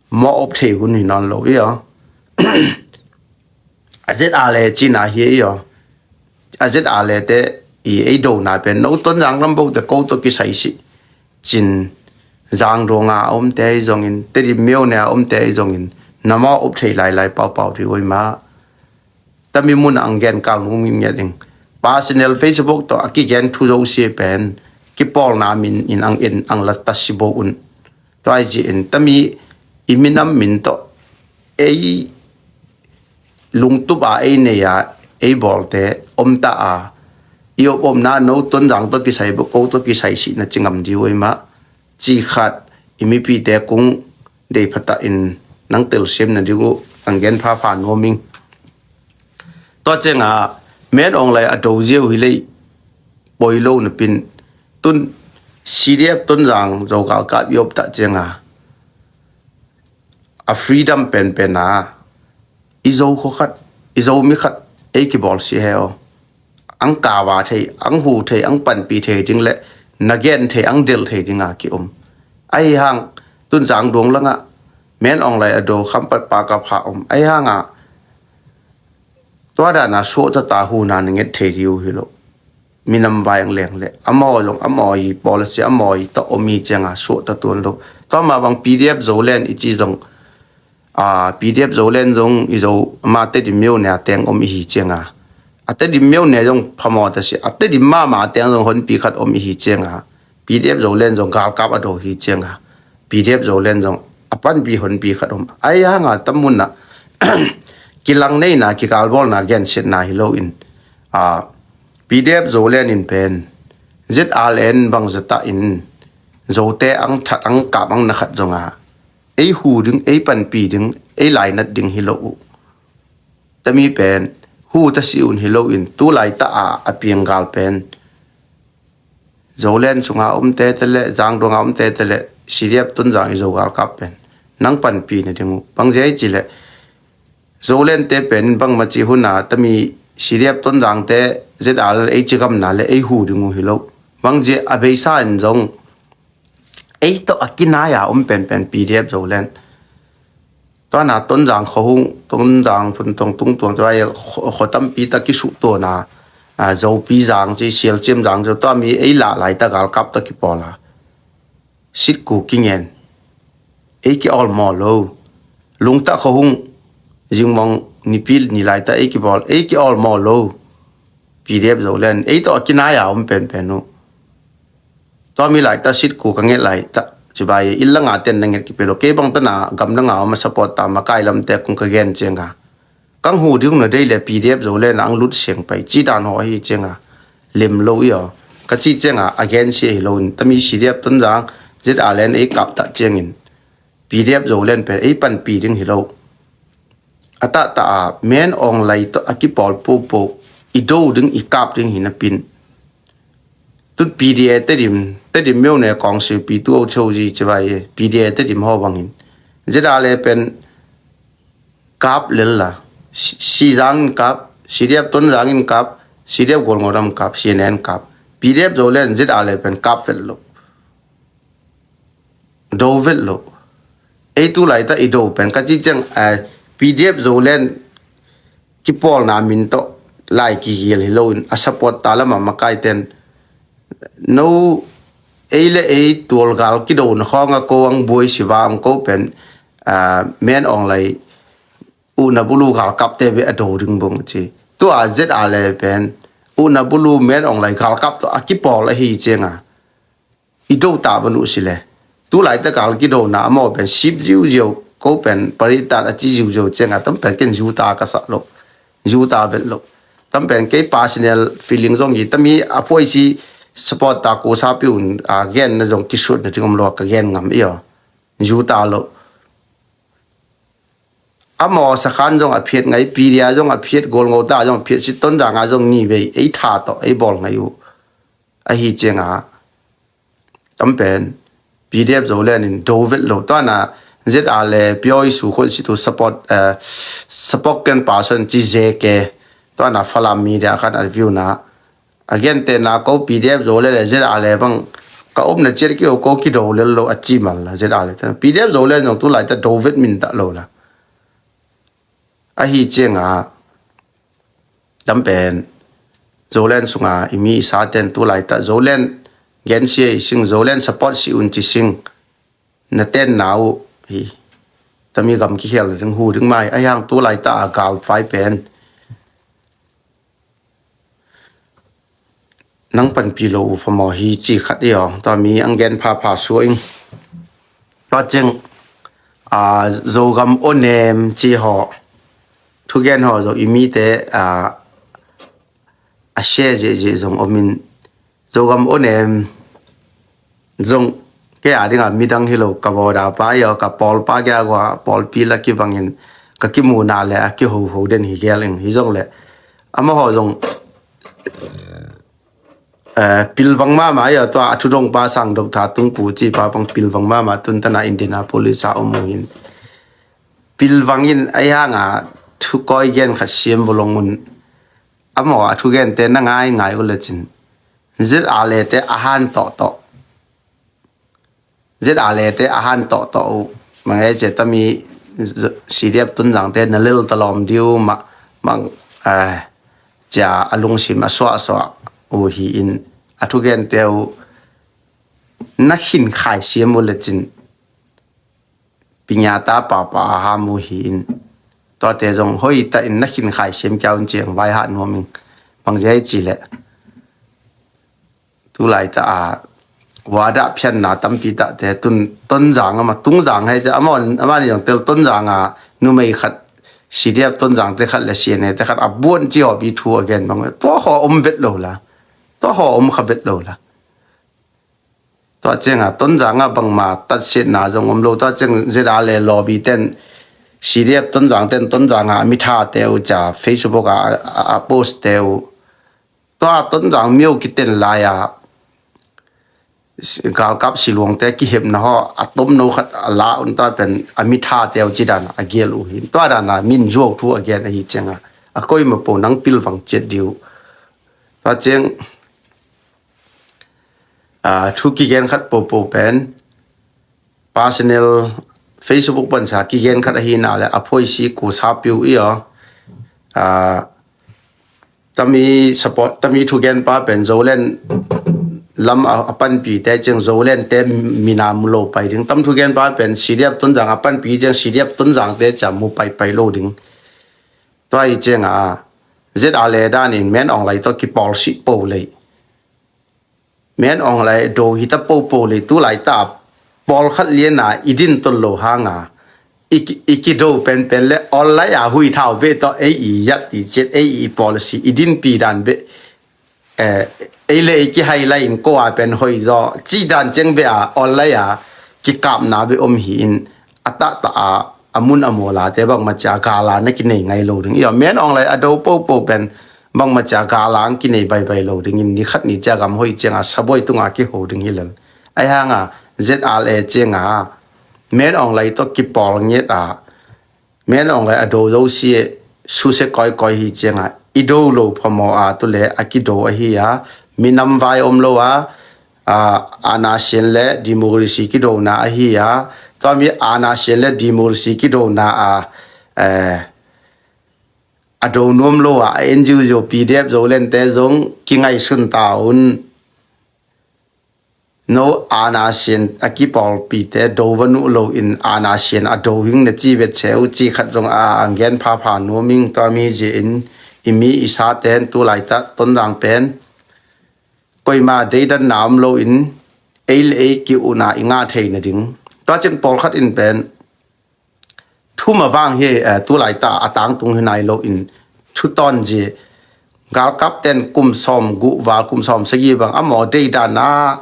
maw op thei hun hi nawn lo i aw. A Z R A cina hi i aw. A Z R A te i ei dona pen no Tonzang lam bo te ko to kisai si cin, Zangduang a omte ahi zongin, Tedim myone a omte ahi zongin, na maw op thei lailai paupau dih oi mah. Tami mun ang gen kal nung min ngiat ding. Personal Facebook to a kigen thu zo si pen kipawlna min in ang en ang la ta si bo un. Tua hi ci in tami i minam min to ei lungtup a ei nei a ei bawlte om ta a, i op omna no Tonzang to kisai bo ko to kisai si na ci ngam diu oi mah. Ci khat i mipite kung dei phata in nang telsiam na ding uh ang gen phapha nuam ing. Tua cianga Min Aung Hlaing a do ziau hi lei poi lo na pin tun C D F Tonzang Zo galkap i op ta cianga a freedom penpen a i Zo khua khat, i Zomi khat ei kibawl si he aw. Ang kava thei, ang hu thei, ang panpi thei ding le na gen thei, ang del thei dinga ki om. Ahi hang tun Zangduang langah Min Aung Hlaing a do Khampat Pakapha om. Ahi hanga tua dana suahta ta huna na nget thei diu hi lo. Minam vai ang leng le amaw zong amaw i policy amaw i ta om i cianga suahta tuan lo. Tua ma bang P D F Zoland i ci zong, a, P D F Zoland zong i Zo ama Tedim myone a teng om i hi cianga, a Tedim myone zong phamaw ta si, a Tedim mama a teng zong honpi khat om i hi cianga, P D F Zoland zong galkap a do hi cianga, P D F Zoland zong a panpi honpi khat om. Ahi hanga tam munah kilang neina, kigalbawlna, gensiatna hi loin, a, P D F Zoland in pen Z R A in bang zata in Zote ang that ang kap ang na khat zonga ei hu ding, ei panpi ding, ei lainat ding hi lo uh. Tami pen hu ta si un hi loin tu laita a a pianggal pen Zoland sunga omte te le, Zangduanga omte te le, C D F Tonzang i Zo galkap pen nang panpi na ding uh. Bang zia i ci le Zoland te pen bangma ci huna tami C D F Tonzang te Z R A ei ci gamna le ei hu ding uh hi lo. Bang zia a beisa in zong ei tawh a kinai a om penpen P D F Zoland. Tua na Tonzang khuahung, Tonzang Thuntong tungtuang tua khuatampi ta kisuh tuana, a, Zopi Zang ci, Sialciam Zang ci, tua mi ei lah lai ta galkap ta kipawl a sitku kingen. Ei ki awlmaw lo. Lungta khuahung, zingmong nipi ni lai ta ei kipawl, ei ki awlmaw lo. P D F Zoland ei tawh a kinai a om penpen uh. Tua mi lai ta sitku ka nget lai ta cibai illa nga ten na nget kipe lo. Kei bang tana gam na nga om a support ta makai lamte kung ka gen cianga kang hu ding na dei le P D F Zoland ang lut siang pai ci dan haw ahi cianga lem lo i aw. Ka ci cianga a gen sia hi lo in tami C D F Tonzang Z R A in ei kap ta ciangin P D F Zoland pen ei panpi ding hi lo. A tahta a Min Aung Hlaing tawh a kipawl popo i do ding i kap ding hi napin tun P D A Tedim, Tedim myone kawng silpi tu o cheu zi cibai P D A Tedim haw bangin Z R A pen kap lel la. Si, Sizang in kap, C D F Tonzang in kap, C D F Golngodam kap, C N A in kap. P D F Zoland Z R A pen kap vet lo. Do vet lo. Ei tu lai ta i do pen ka ci ciang, eh, P D F Zoland kipawlna min tawh lai kigil hi loin a support ta lama makai ten no ei le ei tualgal kido na khawng a ko ang buai siva ang ko pen, ah, Min Aung Hlaing uhna bulu galkapte ve a do ding bong ci. Tua Z R A pen uhna bulu Min Aung Hlaing galkap tawh a kipawl ahi cianga i do ta ban uh si le. Tulaitak a kidona a maw pen sip ziuziau, ko pen paritat a ci ziuziau cianga tam pen ken zuta ka sah lo, zuta vet lo. Tam pen kei personal feeling zong hi, tami a phuai si support ta ko sapi un a gen na zong kisut na ding om lo ka gen ngam i aw. Zuta lo. A maw sakhan zong a phiat ngai, piria zong a phiat, golngota zong a phiat, si Tonzanga zong ni vei ei tha tawh ei bawl ngai uh. Ahi cianga tam pen P D F Zoland in do vet lo. Tuana Z R le Pioi su khon si tu support, eh, support ken person ci Z K. Tuana Falam media khan a view na a gente na ko P D F Zoland le Z R le bang ka omna ciat ki ko kido lel lo a ci mal la Z R le. P D F Zoland zong tulaitak do vet min ta lo la. Ahi cianga tam pen Zoland sunga i mi i sa ten tulaitak Zoland gensia i sing, Zoland support si un ci sing na ten na uh hi. Tami gam kikhel ding hu ding mai. Ahi hang tulaitak a galfai pen nang panpi lo uh phamawh hi ci khat i aw. Tua mi ang gen phapha suah ing. Tua ciang a Zogam onem ci haw, thugen haw zong i mite a a share zehzeh zong omin, Zogam onem zong kei a dinga midang hi lo, ka vawda pa i aw, ka pawlpa gei a gua pawlpi la kibangin ka kimuna le a kihoho den hi gel ing. Hi zong le amaho zong eh, pilvang mama i aw, tua a thudong pa sang Doctor Tungpu ci pa pang pilvang mama, tuntana Indianapolis a om uh hin pilvang in ahi hanga thu koi gen khat siam bulong un. Amaw a thugente na ngaingai uh lecin Z R le te a han tawhtawh, Z R le te a han tawhtawh uh. Mangai cia tami C D F Tonzangte na lel talawm diu mah mang, eh, cia a lungsim a suahsuah uh hi in a thugente uh na khin khai siam uh lecin pinyata papa a ham uh hi in tuate zong hoita in na khin khai siam kia un ciang vai hah nuam ing. Bang ziai ci le tulaitak a wada phianna tampi takte tun Tonzang ama Tungzang hei cia ama ama ni zong tel Tonzang a numei khat C D F Tonzangte khat le C N A te khat a buan ci hawpi thu a gen bang tua haw om vet lo la. Tua haw om kha vet lo la. Tua cianga Tonzanga bangma tatsetna zong om lo. Tua ciang Z R le lawbi ten C D F Tonzang ten Tonzanga a mithate uh cia Facebook a, a, a post te uh. Tua Tonzang mio kiten lai a galkap siluangte kihepna haw a tomno khat a la un tua pen a mithate uh ci dan a gel uh hin. Tua dana min zuau thu a gen ahi cianga a koima po nang pilvang ciat diu. Tua ciang a thu kigen khat popo pen personal Facebook pansa kigen khat ahi na le a phoisi ku sa piu i aw. A tami support tami thugen pa pen Zoland lam a panpi te ciang Zoland te mina mu lo pai ding. Tam thugen pa pen C D F Tonzang a panpi ciang C D F Tonzang te cia mu pai pai lo ding. Tua i cianga Z R le danin men ong lai to kipawl si po lei. Men ong lai do hita popo le tulaitak pawlkhat liana i din ton lo hanga i ki, i kido penpen le online a hui thau ve tawh ei i yat ti ciat ei i policy i dinpi dan ve. Eh, ei le ei kihai lai in ko a pen hoi zaw ci dan ciang ve a online a kikapna ve om hi in a tahta a a mun a mawla te bangma cia gala na kinei ngai lo ding. I aw men ong lai a do popo pen bangma cia gala ang kinei baibai lo ding in ni khat ni cia gam hoi cianga saboi tunga kiho ding hi lel. Ai hanga Z R le cianga men ong lai to kipawl nget a men ong lai a do zo si e suse koi koi hi cianga i do lo phamaw a tu le a kido ahi a minam vai om lo a a, ana sian le democracy kidona ahi a, tua mi ana sian le democracy kidona a, eh, a do nuam lo a, a N G O zo P D F zo lente zong kingai sun ta un. No ana sian a kipawlpite do va nuh lo in ana sian a do hing na ci vet cheu ci khat zong a, a gen phapha nuam ing tua mi zia in i mi i sa ten tu laitak Tonzang pen koima deidanna om loin ei le ei ki-uhna i ngah thei nading. Tua ciang pawlkhat in pen thum a vang hi, eh, tu laita a tangtung hi nai lo in thu tawn zi galkap ten kum sawm guh val kum sawm sagih bang a maw dei dana,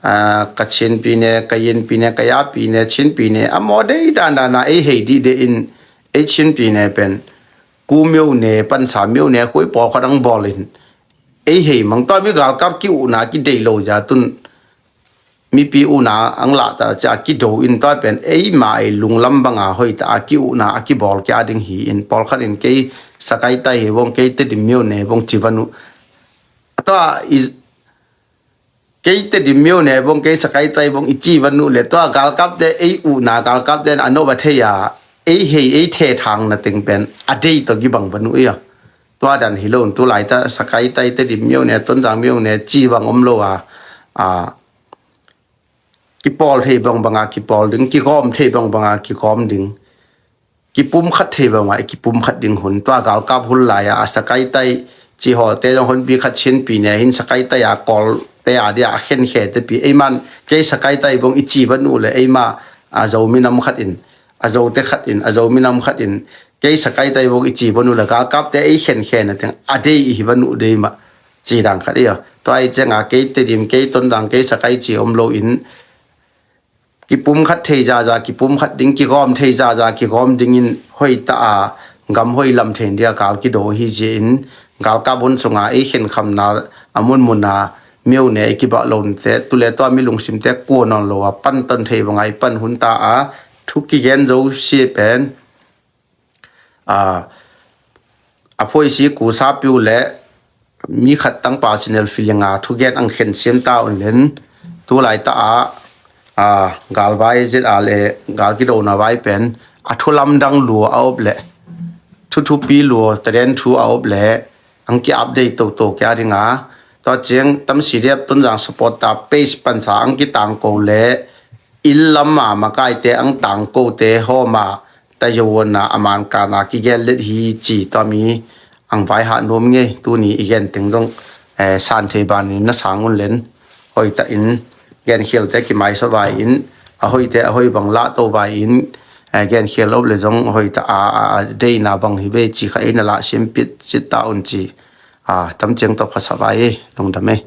ah, ka Chinpi ne, ka Yinpi ne, ka Yapi ne, Chinpi ne a maw dei dana ei hei dih dih in ei Chinpi ne pen ku myo ne pansa myo ne khui pawlkhat ang bawl in ei hei mang tua mi galkap ki-uhna ki dei lo za tun mipi uhna ang lahta cia kido in tua pen eima ei lunglam banga hoita a ki-uhna a kibawl kia ding hi in pawlkhat in kei Sakai tai hi vong kei Tedim myo ne vong ci van uh. Tua i kei Tedim myo ne vong kei Sakai tai vong i ci van uh le tua galkapte ei uhna galkapte a no ba thei a ei hei ei the thang na teng pen a dei to ki bang van uh ia. Tua dan hi lo tu laita Sakai tai Tedim myo ne Tonzang myo ne ci bang om lo a, a kipawl thei bangbanga kipawl ding, kigawm thei bangbanga kigawm ding, kipumkhat thei banga kipumkhat ding hun. Tua galkap hun lai-a a Sakai tai ci hawte zong honpi khat Chinpi ne hin Sakai tai a kawlte a dia a khenkhe tepi eiman kei Sakai tai bong i ci van uh le eima a Zo minam khat in a Zote khat in a Zo minam khat in kei Sakai tai bong i ci van uh le galkapte ei khenkhe na teng a dei i hi van uh dei mah. Ci dang khat ia tua i cianga kei Tedim kei Tonzang kei Sakai ci om lo in kipumkhat thei zaza kipumkhat ding kigawm thei zaza kigawm dingin hoita a gam hoi lam thei dia gal kido hi zia in galkap hun sunga ei khenkhamna a munmuna myo ne ei kibah lonte tule tua mi lungsimte kua nawn lo a panton thei banga i pan hun ta a thu kigen zo si pen a phoisi kusa piu le mi khat tang personal feeling a thugen ang khen siam ta un len tu laita a galvai zet a le gal kidona vai pen a thulam dang lua a op le thuthupi lua taden thu a op le ang ki update toto kia dinga tua ciang tam C D F Tonzang support ta page pansa ang kitangko le inn lama makaite ang tangkote hawma taiyawonna a mankana kigenlet hi ci tua mi ang vai hah nuam ngei tuni i gen teng dong san thei banin na sang un len hoita in genkhialte kimaisa vai in a hoite a hoi bang lahto vai in genkhial op le zong hoita a deina bang hi ve ci kha ei na lah siampit cit ta un ci tam ciang tawh phasa vai ei lungdam ei.